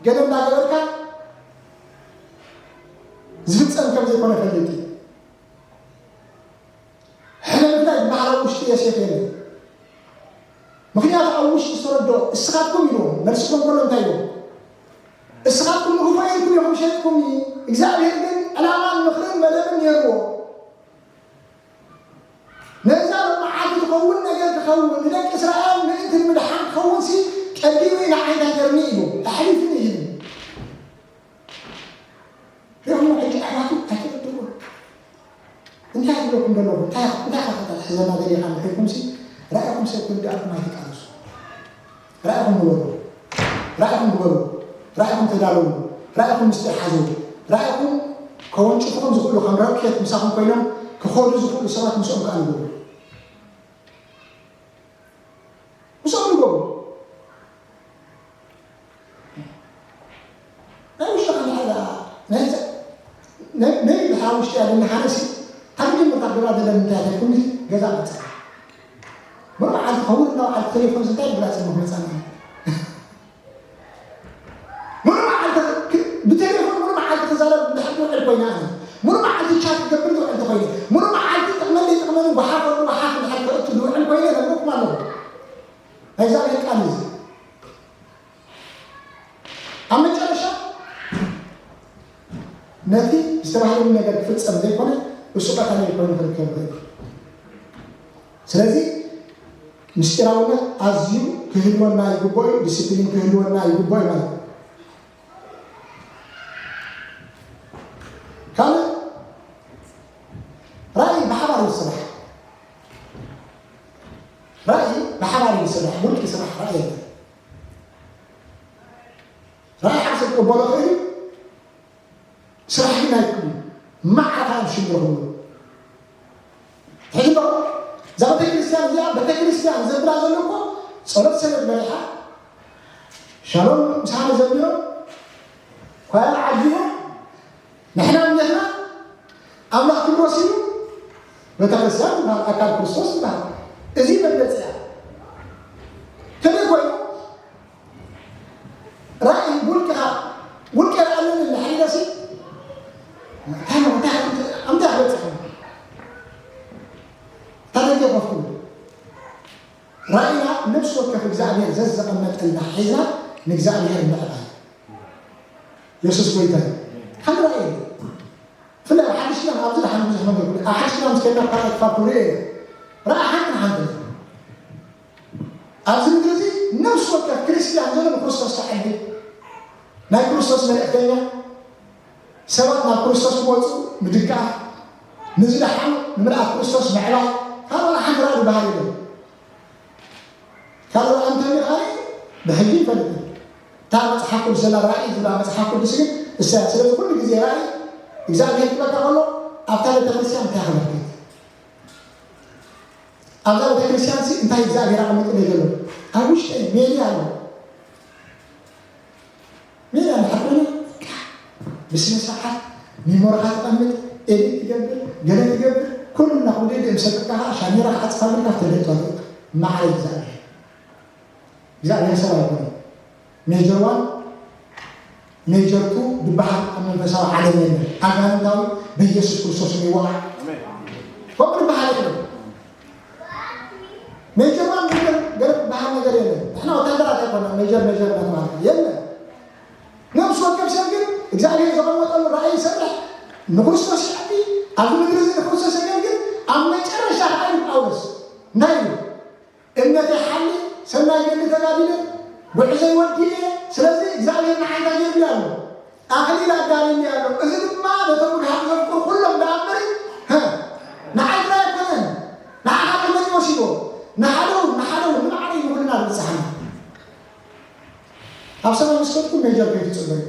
ገለ እንዳገበርካ ዝፍጸም ከም ዘይኮነ ፈልጥ እዩ። ሕነ ምፍላይ ዝበሃል ኣብ ውሽጢ ዮሴፍ የለን። ምኽንያቱ ኣብ ውሽጢ ዝተረድኦ እስኻትኩም ኢልዎም መልስኹም ከሎ እንታይ ኢልዎም? እስኻትኩም ንኽፉእ ኢልኩም ኢኹም ሸጥኩምኒ፣ እግዚኣብሔር ግን ዕላማን ምኽርን መደብን ነይርዎ። ነዛ ሎማዓንቲ ትኸውን ነገር ክኸውን ንደቂ እስራኤል ምእንቲ ንምድሓን ክኸውን ሲ ቀዲሙ እዩ ንዓይ እንታይ ገርኒ ኢሉ ኣሕሊፉኒ ይህብ። ሪኹም ሕጂ ኣሕዋቱ ኣይተበድልዎ። እንታይ ይብለኩም ዘለኹ እንታይ እንታይ ካፈታ ሕዘና ገሊኻ ምሕልኩም ሲ ራእኹም ሰብ ክንዳእኩም ኣይትቃለሱ። ራእኹም ግበሩ። ራእኹም ግበሩ። ራእኹም ተዳለዉ። ራእኹም ምስጢር ሓዙ። ራእኹም ከወንጭፉኹም ዝኽእሉ ከም ረኬት ምሳኹም ኮይኖም ክኸዱ ዝኽእሉ ሰባት ምስኦም ከኣ ንግበሩ። ምስኦም ንገሩ ናይ ውሽጥኻ ንሓዛ ናይ ናይ ድሓ ውሽጢ ያለ ንሓነሲ ካብ ጀምርካ ገዛ ዘለ ምንታይ ተኩም ገዛ መጻ ምሮ መዓልቲ ከውን እና በዓል ቴሌፎን ዝታይ ብላ ጽምኽ መጻና ምሮ መዓልቲ ብቴሌፎን ምሮ መዓልቲ ተዛረብ እንድሕር ትውዕል ኮይና ምሮ መዓልቲ ቻት ትገብር ትውዕል ተኮይነ ምሮ መዓልቲ ጥቕመን ዘይጥቕመን ጎሓፈሉ ጎሓፍ እንድሕር ትውዕል ኮይነ ነግረኩም ኣለኹ። ናይ እግዚኣብሔር ቃል እዩ። ኣብ መጨረሻ ነቲ ዝተባህለኒ ነገር ክፍጸም ዘይኮነ እሱ ቀታሊ ኮይኑ ክርከብ ይኽእል። ስለዚ ምስጢራውነት ኣዝዩ ክህልወና ይግብኦ እዩ፣ ዲስፕሊን ክህልወና ይግብኦ እዩ ማለት እዩ። ካልእ ራእይ ብሓባር እዩ ዝስራሕ። ራእይ ብሓባር እዩ ዝስራሕ፣ ብውልቂ ስራሕ ራእይ የለን። ራእይ ሓደ ሰብ ክቕበሎ ይኽእል እዩ፣ ስራሕ ግን ኣይክእሉ። መዓት ኣምሽም ዝረኽብሉ ሕጂ እዛ ቤተክርስትያን እዚኣ ቤተክርስትያን ዘብላ ዘሎ እኮ ጸሎት ሰለድ መሪሓ ሻሎም ምሳና ዘቢሮም ኳያ ዓዲቦም ንሕና እምነትና ኣምላኽ ክብሮ ሲሉ ቤተክርስትያን ትበሃል ኣካል ክርስቶስ ትበሃል። እዚ መግለፂ እያ። ከመይ ኮይኑ ራእይ ውልቅኻ ውልቀ ርኣለኒ እንድሕር ኢለሲ እንታይ እንታይ እንታይ ክበፅሕ ታደገ ከፍቱ ራእይና ነፍሲ ወከፍ እግዚኣብሔር ዘዘቐመጠልና ሒዝና ንእግዚኣብሔር ምዕባይ የሱስ ጎይታ እዩ። ሓደ ራእይ የለን። ብፍላይ ኣብ ሓድሽ ኪዳን ኣብዚ ደሓን ብዙሕ ነገር ይብሉ። ኣብ ሓድሽ ኪዳን ምስ ከድና ካልኣይ ክፋል ክብሉ እየ። ረኣ ሓንቲ ንሓንቲ ኣብዚ ምድሪ እዚ ነፍሲ ወከፍ ክርስትያን ዘሎ ንክርስቶስ ተዓቢ ናይ ክርስቶስ መልእክተኛ ሰባት ናብ ክርስቶስ ክመፁ ምድጋፍ ንዝደሓኑ ንምልኣት ክርስቶስ ምዕባይ ካብ ሓንቲ ረኣ ዝበሃል የለን። ካልእ ኣንተኒ ኻሊ ብሕጂ ይፈልጥ እታ መጽሓፍ ቅዱስ ዘላ ራእይ ዝብላ መጽሓፍ ቅዱስ ግን እሳ ስለዚ ኩሉ ግዜ ራእይ እግዚኣብሔር ክበካ ከሎ ኣብታ ቤተክርስትያን እንታይ ክበክት ኣብዛ ቤተክርስትያን ሲ እንታይ እግዚኣብሔር ኣቐሚጥለ ዘሎ ኣብ ውሽጠ ሜድያ ኣሎ ሜዳ እንድሕር ኮይና ብስነ ስርዓት ሚሞሪኻ ተቐምጥ ኤዲት ትገብር ገለ ትገብር ኩሉ እናኹ ብደይ ምስ ሰጥካ ሻሜራ ክዓፅኻ ብልካ ክትልእ ትወልቅ ማዕረ እግዚኣብሔር እግዚኣብሔር ሰብ ኣይኮነ ሜጀር ዋን ሜጀር ቱ ዝበሃል ኣብ መንፈሳዊ ዓለም የለን ኣጋንንታዊ በኢየሱስ ክርስቶስ ይወቃዕ ከምኡ ዝበሃል የለን ሜጀር ዋን ሜጀር ገለ ዝበሃል ነገር የለን ንሕና ወታደራት ኣይኮና ሜጀር ሜጀር እናተባለ የለን ነብሲ ወከፍ ሰብ ግን እግዚኣብሔር ዘቐመጠሉ ራእይ ይሰርሕ ንክርስቶስ ይዓቢ ኣብዚ ምድሪ እዚ ንክርስቶስ የገልግል ኣብ መጨረሻ ከዓ እዩ ጳውሎስ እንታይ እዩ እምነተይ ሓሊ ሰናይ ገድሊ ተጋዲለ ጉዕዞይ ወዲኤ ስለዚ እግዚኣብሔር ንዓይ እንታይ ገይሩለይ ኣሎ ኣኽሊል ኣዳልዩለይ ኣሎ እዚ ድማ ነቶም እግዚኣብሔር ዘፍቅሩ ኩሎም ደኣ እምበሪ ንዓይ ጥራይ ኣይኮነን ንዓኻ ጥመጢዎስ ኢዎ ንሓደው ንሓደው ንባዕለይ ንኹልና ዝብፅሓና ኣብ ሰማይ ምስ ከድኩም ሜጀር ከይትፅበዩ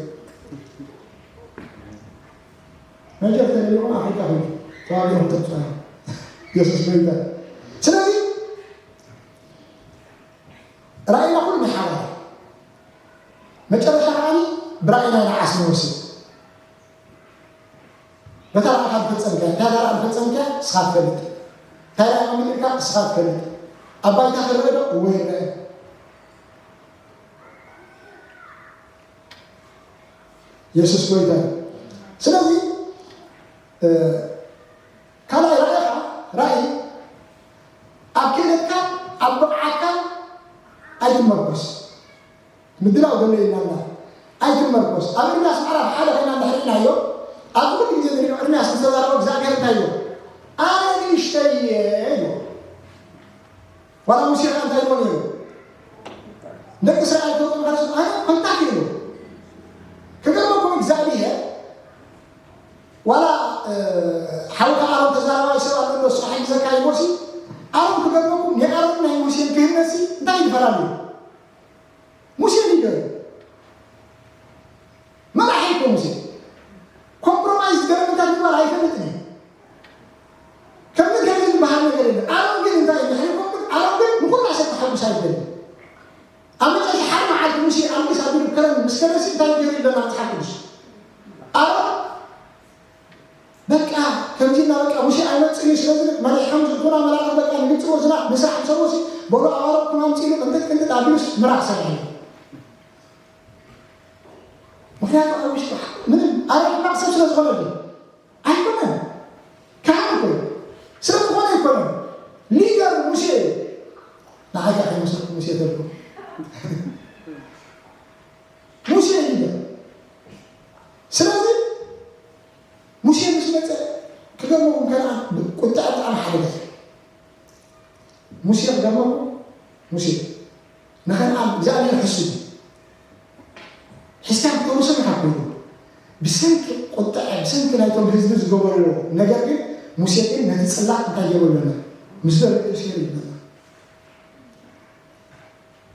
ሜጀር ተደሊኹም ኣፍሪካ ኹም ተዋጊኦም ተብፅሑ የሱስ ጎይታ ስለዚ ራእይና ኩሉ ናይ ሓባር መጨረሻ ከዓ ብራእይና ኢና ዓስቢ ንወስድ በታ ራእኻ ዝፈፀምካ እንታይ ራእኻ ዝፈፀምካ እስኻ ትፈልጥ እንታይ ራእኻ ምልካ እስኻ ትፈልጥ ኣብ ባይታ ክረአ ዶ እወ ይረአ የሱስ ጎይታ ስለዚ ካልኣይ ራእኻ ራእይ ኣብ ክእለትካ ኣብ ብቕዓትካ ኣይትመርኮስ ምድላው ገለ ኢልና ኣይትመርኮስ ኣብ እርምያስ ምዕራፍ ሓደ ኮይና እንድሕር ኢልናዮ ኣብዚ ኩሉ ግዜ ንሪኦ እርምያስ ዝተዛረቦ እግዚኣብሔር እንታይ ኢሉ ኣነ ንእሽተይ እየ ኢሉ ዋላ ሙሴ ከ እንታይ ኢልዎ ነይሩ ደቂ እስራኤል ተውፅም ሓደ ሰብ ኣነ ኮንታክት ኢሉ ክገርመኩም እግዚኣብሔር ዋላ ሓውካ ኣሮን ተዛራባይ ሰብ ኣሎ እንዶ ስራሕ ይዘካ ይሞሲ ኣሮን ክገርመኩም ናይ ኣሮን ናይ ሙሴን ክህነሲ እንታይ ይፈላለዩ ሙሴ ሊደር መራሒ እኮ ሙሴ ኮምፕሮማይዝ ገረምታት ግባር ኣይፈልጥን እዩ ከምዚ ከምዚ ዝበሃል ነገር የለ ኣሮን ግን እንታይ ይድሕሪኩም ግን ኣሮን ግን ንኩላ ሰብ ተሓጉስ ኣይደሊ ኣብ መጨረሻ ሓደ መዓልቲ ሙሴ ኣልቅስ ኣቢሉ ከረን ምስ ከረሲ እንታይ ገይሩ ይብለና መፅሓፍ ቅዱስ ኣሮን በቃ ከምዚ እና በቃ ሙሴ ኣይመፅን እዩ ስለዚ መሪሕኩም ዝእቱና መላእክት በቃ ንግብፂ ወስና ንስራሕ ምሰቦሲ በሉ ኣዋረድኩም ኣምፅሉ ቅንጥጥ ቅንጥጥ ኣቢሉስ ምራቅ ሰሪሕሉ ምክንያቱ ኣብ ውሽጢ ምንም ኣረ ሕማቅ ሰብ ስለ ዝኾነ ድዩ ኣይኮነን ካህን እኮ እዩ ስለ ዝኾነ ኣይኮነን ሊደር ሙሴ ንዓይ ከዓ ከይመስለኩም ሙሴ ተልኩ ሙሴ ሊደር ስለዚ ሙሴ ምስ መፀ ክገርመኩም ከነኣን ቁጥዐ ብጣዕሚ ሓደገ ሙሴ ክገርመኩም ሙሴ ንኸነኣን እግዚኣብሔር ሕሱ እዩ ሒዝካን ተውርሶም ኢኻ ኮይኑ ብሰንኪ ቁጥዐ ብሰንኪ ናይቶም ህዝቢ ዝገበርዎ ነገር ግን ሙሴ ግን ነቲ ፅላት እንታይ ገይሩ ኣለና ምስ ደረቀ ሙሴ ይበላ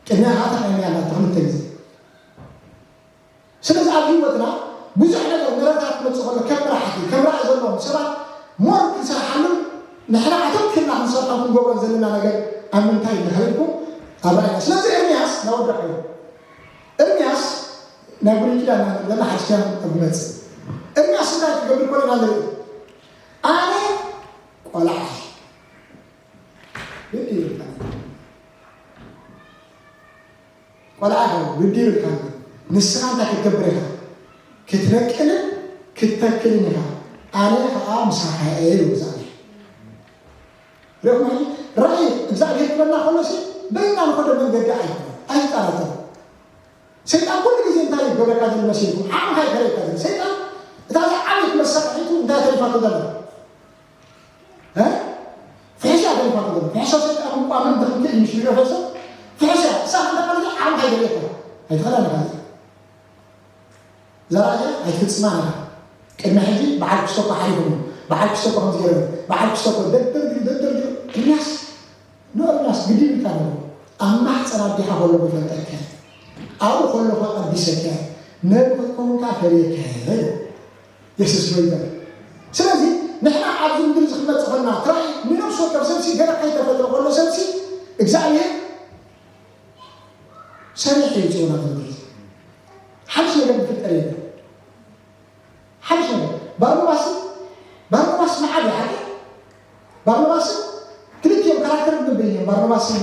ቅድሚያ ከዓ ተቃይና ያላ ክልተ ግዜ ስለዚ ኣብ ህይወትና ብዙሕ ነገር መረታት ክመፅእ ከሎ ከም መራሕቲ ከም ራእይ ዘለዎም ሰባት ሞር ክንሰርሓሉ ንሕና ኣተኪርና ክንሰርሖ ክንገብሮ ዘለና ነገር ኣብ ምንታይ ንክልኩም ኣብ ራእይና ስለዚ ኤርሚያስ ናወዳእኩ ኤርሚያስ ናይ ብሉይ ኪዳን ኢና ዘለና ሓድሽ ኪዳን ኣብ መፅእ ኤርሚያስ እንታይ ክገብር ኮነ ኢና ንርኢ ኣነ ቆልዓ ግዲ ይብልካ ቆልዓ ግዲ ይብልካ ንስኻ እንታይ ክትገብር ኢኻ ክትነቅልን ክትተክልን ኢኻ ኣነ ከዓ ምሳኻ እየ ይብሉ እግዚኣብሔር ሪኹም ሕጂ ራእይ እግዚኣብሔር ክበና ከሎ ሲ በይና ንኸዶ መንገዲ ኣይኮነ ኣይጠራጠሩ ሰይጣን ኩሉ ግዜ እንታይ ይገብረካ ዘሎ መሲልኩም ዓቕምኻ ይፈለየካ ዘሎ ሰይጣን እታ ዝዓበየት መሳርሒቱ እንታይ ተሪፋቶ ዘላ ፍሕስያ ተሪፋቶ ዘሎ ፍሕሶ ሰይጣን እንቋ ምን ትኽክል ምሽ ይፈሶ ፍሕስያ እሳ እንዳ ማለት ዓቕምኻ ይገለየካ ኣይትኸላልካ ዘራእያ ኣይትፍጽማ ነራ ቅድሚ ሕጂ በዓል ክስተኮ ሓሊፎም በዓል ክስተኮ ከምዚ ገይሮም በዓል ክስተኮ ደደርጊ ደደርጊ እኛስ ንእርናስ ግዲ ኢልካ ንብሎ ኣብ ማሕፀን ኣዴኻ ከለኹ ይፈልጠካ ኣብኡ ከለኹ ቀዲሰካ ነቢ ክትከውን ከዓ ፈርየካ እየ የሱስ ጎይታ ስለዚ ንሕና ኣብዚ ምድሪ እዚ ክንመፅእ ከለና ትራይ ንነፍሲ ወከፍ ሰብሲ ገና ከይተፈጥረ ከሎ ሰብሲ እግዚኣብሔር ሰሪሕ እዩ ፅዮን ኣብዚ ምድሪ ሓድሽ ነገር ዝፍጠር የለን ሓድሽ ነገር ባርኖባስ ባርኖባስ መዓል ይሓደ ንብል እዮም። ባርናባስን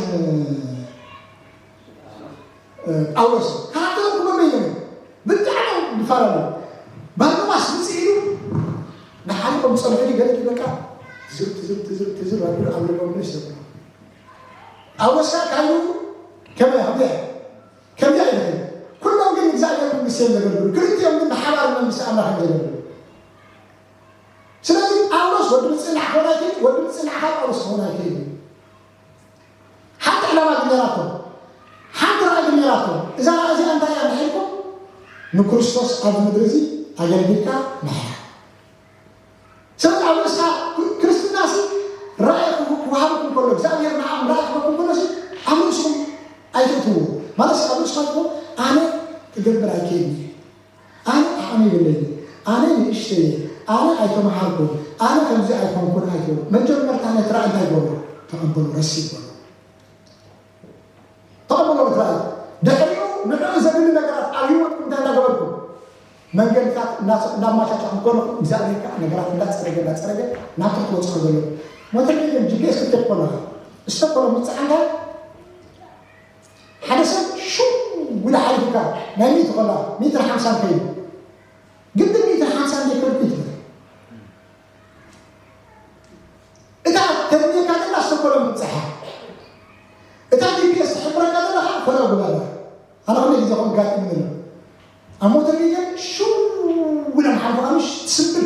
ጳውሎስ ካራክተር ክመመ እዮም። ብጣዕሚ ይፈላለዩ። ባርናባስ ውፅእ ኢሉ ንሓሊቆም ዝፀንሑ ገለ በቃ ትዝር ትዝር ትዝር ትዝር ኣቢሉ ኣብ ልቦም ደስ ዘብሎ። ጳውሎስ ከዓ ካይኑ ከመ ከምዚ ከምዚ ኣይደለም። ኩሎም ግን እግዚኣብሔር መንግስቲ እዮም ዘገልግሉ። ክልቲኦም ግን ብሓባር መንግስቲ ኣምላኽ እዮም ዘገልግሉ። ስለዚ ጳውሎስ ወዲ ምጽናዕ ክኾን ኣይክእል፣ ወዲ ምጽናዕ ከዓ ጳውሎስ ክኾን ኣይክእል እዩ። ሓንቲ ዕላማ ግን ነራቶም፣ ሓንቲ ራእይ ግን ነራቶም። እዛ ራእይ እዚኣ እንታይ እያ እንድሕር ኢልኩም፣ ንክርስቶስ ኣብዚ ምድሪ እዚ ኣገልጊልካ ምሕያው። ስለዚ ኣብ ርእስኻ ክርስትናሲ ራእይ ክወሃበኩም ከሎ እግዚኣብሔር ንዓኹም ራእይ ክህበኩም ከሎሲ ኣብ ርእስኹም ኣይትእትዎ። ማለት ኣብ ርእስኻ ትኾ ኣነ ክገብር ኣይክእልኒ፣ ኣነ ዓቕሚ የብለይን፣ ኣነ ንእሽተይ እየ፣ ኣነ ኣይተመሃርኩን፣ ኣነ ከምዚ ኣይኮንኩን ኣይትበሉ። መጀመርታ ነቲ ራእይ እንታይ ገበሩ? ተቐበሉ፣ ረሲእ በሉ። ተቐበሉ ነቲ ራእይ። ድሕሪኡ ንዕኡ ዘድሊ ነገራት ኣብ ህይወትኩም እንታይ እንዳገበርኩም መንገድታት እናማሻሻኹም ከለኹም እግዚኣብሔር ከዓ ነገራት እንዳፀረገ እንዳፀረገ ናብ ትሕቲ ወፅኹ ዘሎ ሞተር ግን ጂፒኤስ ክትከድ ከለኻ እስተ ኮሎ ምፅዓንካ ሓደ ሰብ ሽው ኢሉ ሓሊፉካ ናይ ሚእቲ ከላ ሚእትን ሓምሳን ከይዱ ግድን ሚእትን ሓምሳን ዘይከልኩ ይትብል እታ ተድልየካ ዘላ ስተኮሎ ምብፅሓ እታ ጂፒኤስ ትሕብረካ ዘለኻ ፈለጉ በላ ኣነ ክንደ ግዜ ከም ጋጢምኒ ኣሎ ኣብ ሞተር ግን ሽው ኢሎም ሓልፉ ኣምሽ ትስብል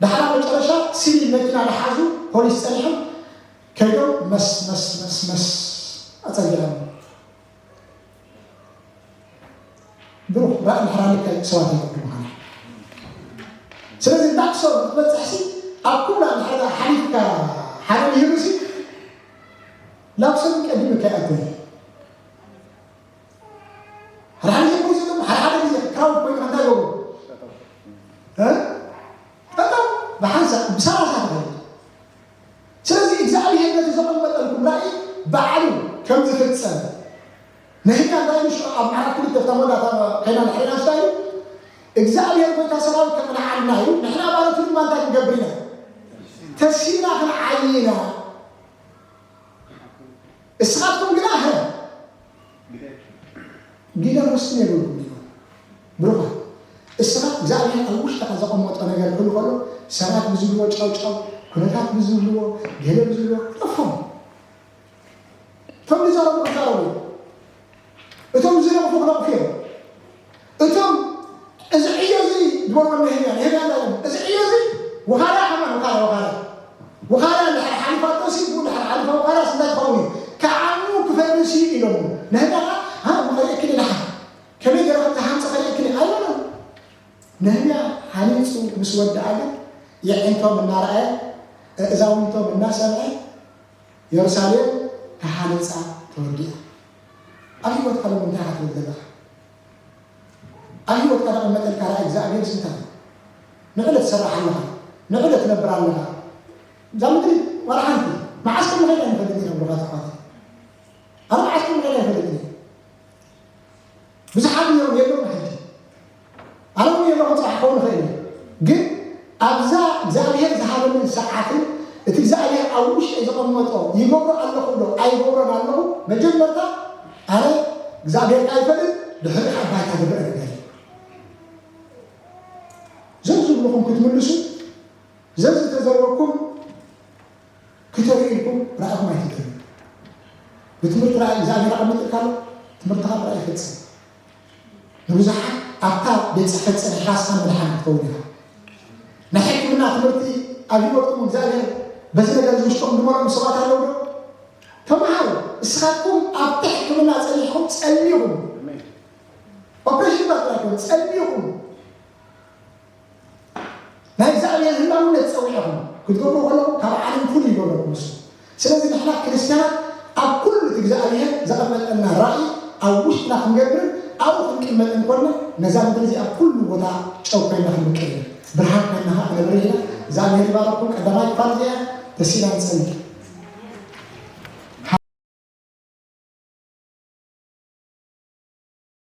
ዳሕራ መጨረሻ ሲቪል መኪና ዝሓዙ ፖሊስ ፀኒሖም ከይዶም መስ መስ መስ መስ ኣፀጊዖም ብሩኽ ራእይ ምሕራልካ ሰባት ይወዱ ምዃና ስለዚ እንዳክሶ ክትበፅሕሲ ኣብ ኩላ ምሕራ ሓሊፍካ ሓደ ይህሉሲ ላክሶ ቀዲምካ ይኣትወ ሓደ ሓደ ጊዜ ፖሊስ ይጥም ሓደ ሓደ ጊዜ ክራውድ ኮይኑ እንታይ ይገብሩ ጠጠው ብሓንሳእ ብሰላሳ ትኸይድ ስለዚ እግዚኣብሔር ነቲ ዘቐመጠልኩም ራእይ ባዕሉ ከም ዝፍጸም ነህምያ እንታይ ምሽ ኣብ ምዕራፍ ክልተ ፍታ መወዳእታ ከይና ንሕሪና እንታይ እዩ እግዚኣብሔር ጎይታ ሰራዊት ከቕንዓልና እዩ ንሕና ባሮቱ ድማ እንታይ ክንገብር ኢና ተሲና ክንዓይና እስኻትኩም ግና ሀ ግደፉ እስቲ የብልኩም ኢሉ ብሩኻት እስኻ እግዚኣብሔር ኣብ ውሽጥኻ ዘቐመጦ ነገር ክህሉ ከሎ ሰባት ብዝብልዎ ጫውጫው ኩነታት ብዝብልዎ ገለ ብዝብልዎ ጠፎም እቶም ዝዛረቡ ክዛረቡ እዮም እቶም ዝነቕፉ ክነቕፉ እዮም እቶም እዚ ዕዮ እዚ ዝበልዎ ነህምያ ነህምያ እንታይ እዚ ዕዮ እዚ ወኻርያ ከማን ወኻርያ ወኻርያ ወኻርያ እንድሕር ሓሊፋቶ ሲ ብኡ እንድሕር ሓሊፋ ወኻርያ እንታይ ክኸውን እዩ ከዓኑ ክፈርስ እዩ ኢሎም ነህምያ ከዓ አ መኸሪእክኒ ደሓ ከመይ ገይረ ከም ዝሃንፀ ከሪእክኒ ኣይበሎም ነህምያ ሃኒፁ ምስ ወድኣ ግን የዒንቶም እናረኣየ እእዛውንቶም እናሰምዐ የሩሳሌም ተሃኒፃ ተወዲኣ ኣብ ህይወትካ ሎም እንታይ ክትብል ዘለካ ኣብ ህይወትካ ተቐመጠልካ ራእይ እግዚኣብሔር ስንታ ንዕለ ትሰርሕ ኣለኻ ንዕለ ትነብር ኣለኻ እዛ ምድሪ ዋላ ሓንቲ መዓስ ከም ንኸይድ ኣይንፈልጥ ኢና ብሩኻት ኣሕዋት ኣነ መዓስ ከም ንኸይድ ኣይፈልጥ ብዙሓት እዮም የለውን ሕጂ ኣነ እውን የለኹ ፅራሕ ክኸውን ይኽእል እዩ ግን ኣብዛ እግዚኣብሔር ዝሃበንን ሰዓትን እቲ እግዚኣብሔር ኣብ ውሽጢ ዘቐመጦ ይገብሮ ኣለኹ ዶ ኣይገብሮን ኣለኹ መጀመርታ ኣነ እግዚኣብሔር ኣይፈልጥ ድሕሪ ኣብ ባይታ ዝረአ ነገር እዩ ዘዝብልኹም ክትምልሱ ዘዝተዘርበኩም ክተርእልኩም ራእኹም ኣይትጥሉ ብትምህርቲ ራእይ እግዚኣብሔር ኣቐሚጥልካ ኣሎ ትምህርትኻ ብራእይ ፈፅም ንብዙሓት ኣብታ ቤት ፅሕፈት ፀኒሕካ ስኻ መድሓን ክትከውን ኢኻ ናይ ሕክምና ትምህርቲ ኣብ ህይወትኩም እግዚኣብሔር በዚ ነገር ዝውሽጥኹም ድመሎም ሰባት ኣለዉ ዶ ተምሃሩ እስኻትኩም ኣብቲ ሕክምና ፀኒሕኩም ፀሊኹም ኦፕሬሽን ባጥራኩም ፀሊኹም ናይ እግዚኣብሔር ህላውነት ጸዊዕኹም ክትገብሩ ከለኹም ካብ ዓለም ፍሉይ ይገብረኩም እሱ ስለዚ ንሕና ክርስትያናት ኣብ ኩሉ እቲ እግዚኣብሔር ዘቐመጠልና ራእይ ኣብ ውሽጥና ክንገብርን ኣብኡ ክንቅመጥን ኮንና ነዛ ምድሪ እዚኣ ኩሉ ቦታ ጨው ኮይና ክንምቅር ብርሃን ኮይና ከዓ ክነብር ኢና እግዚኣብሔር ይባረኩም ቀዳማይ ክፋል እዚኣ ተሲና ንጸንቅ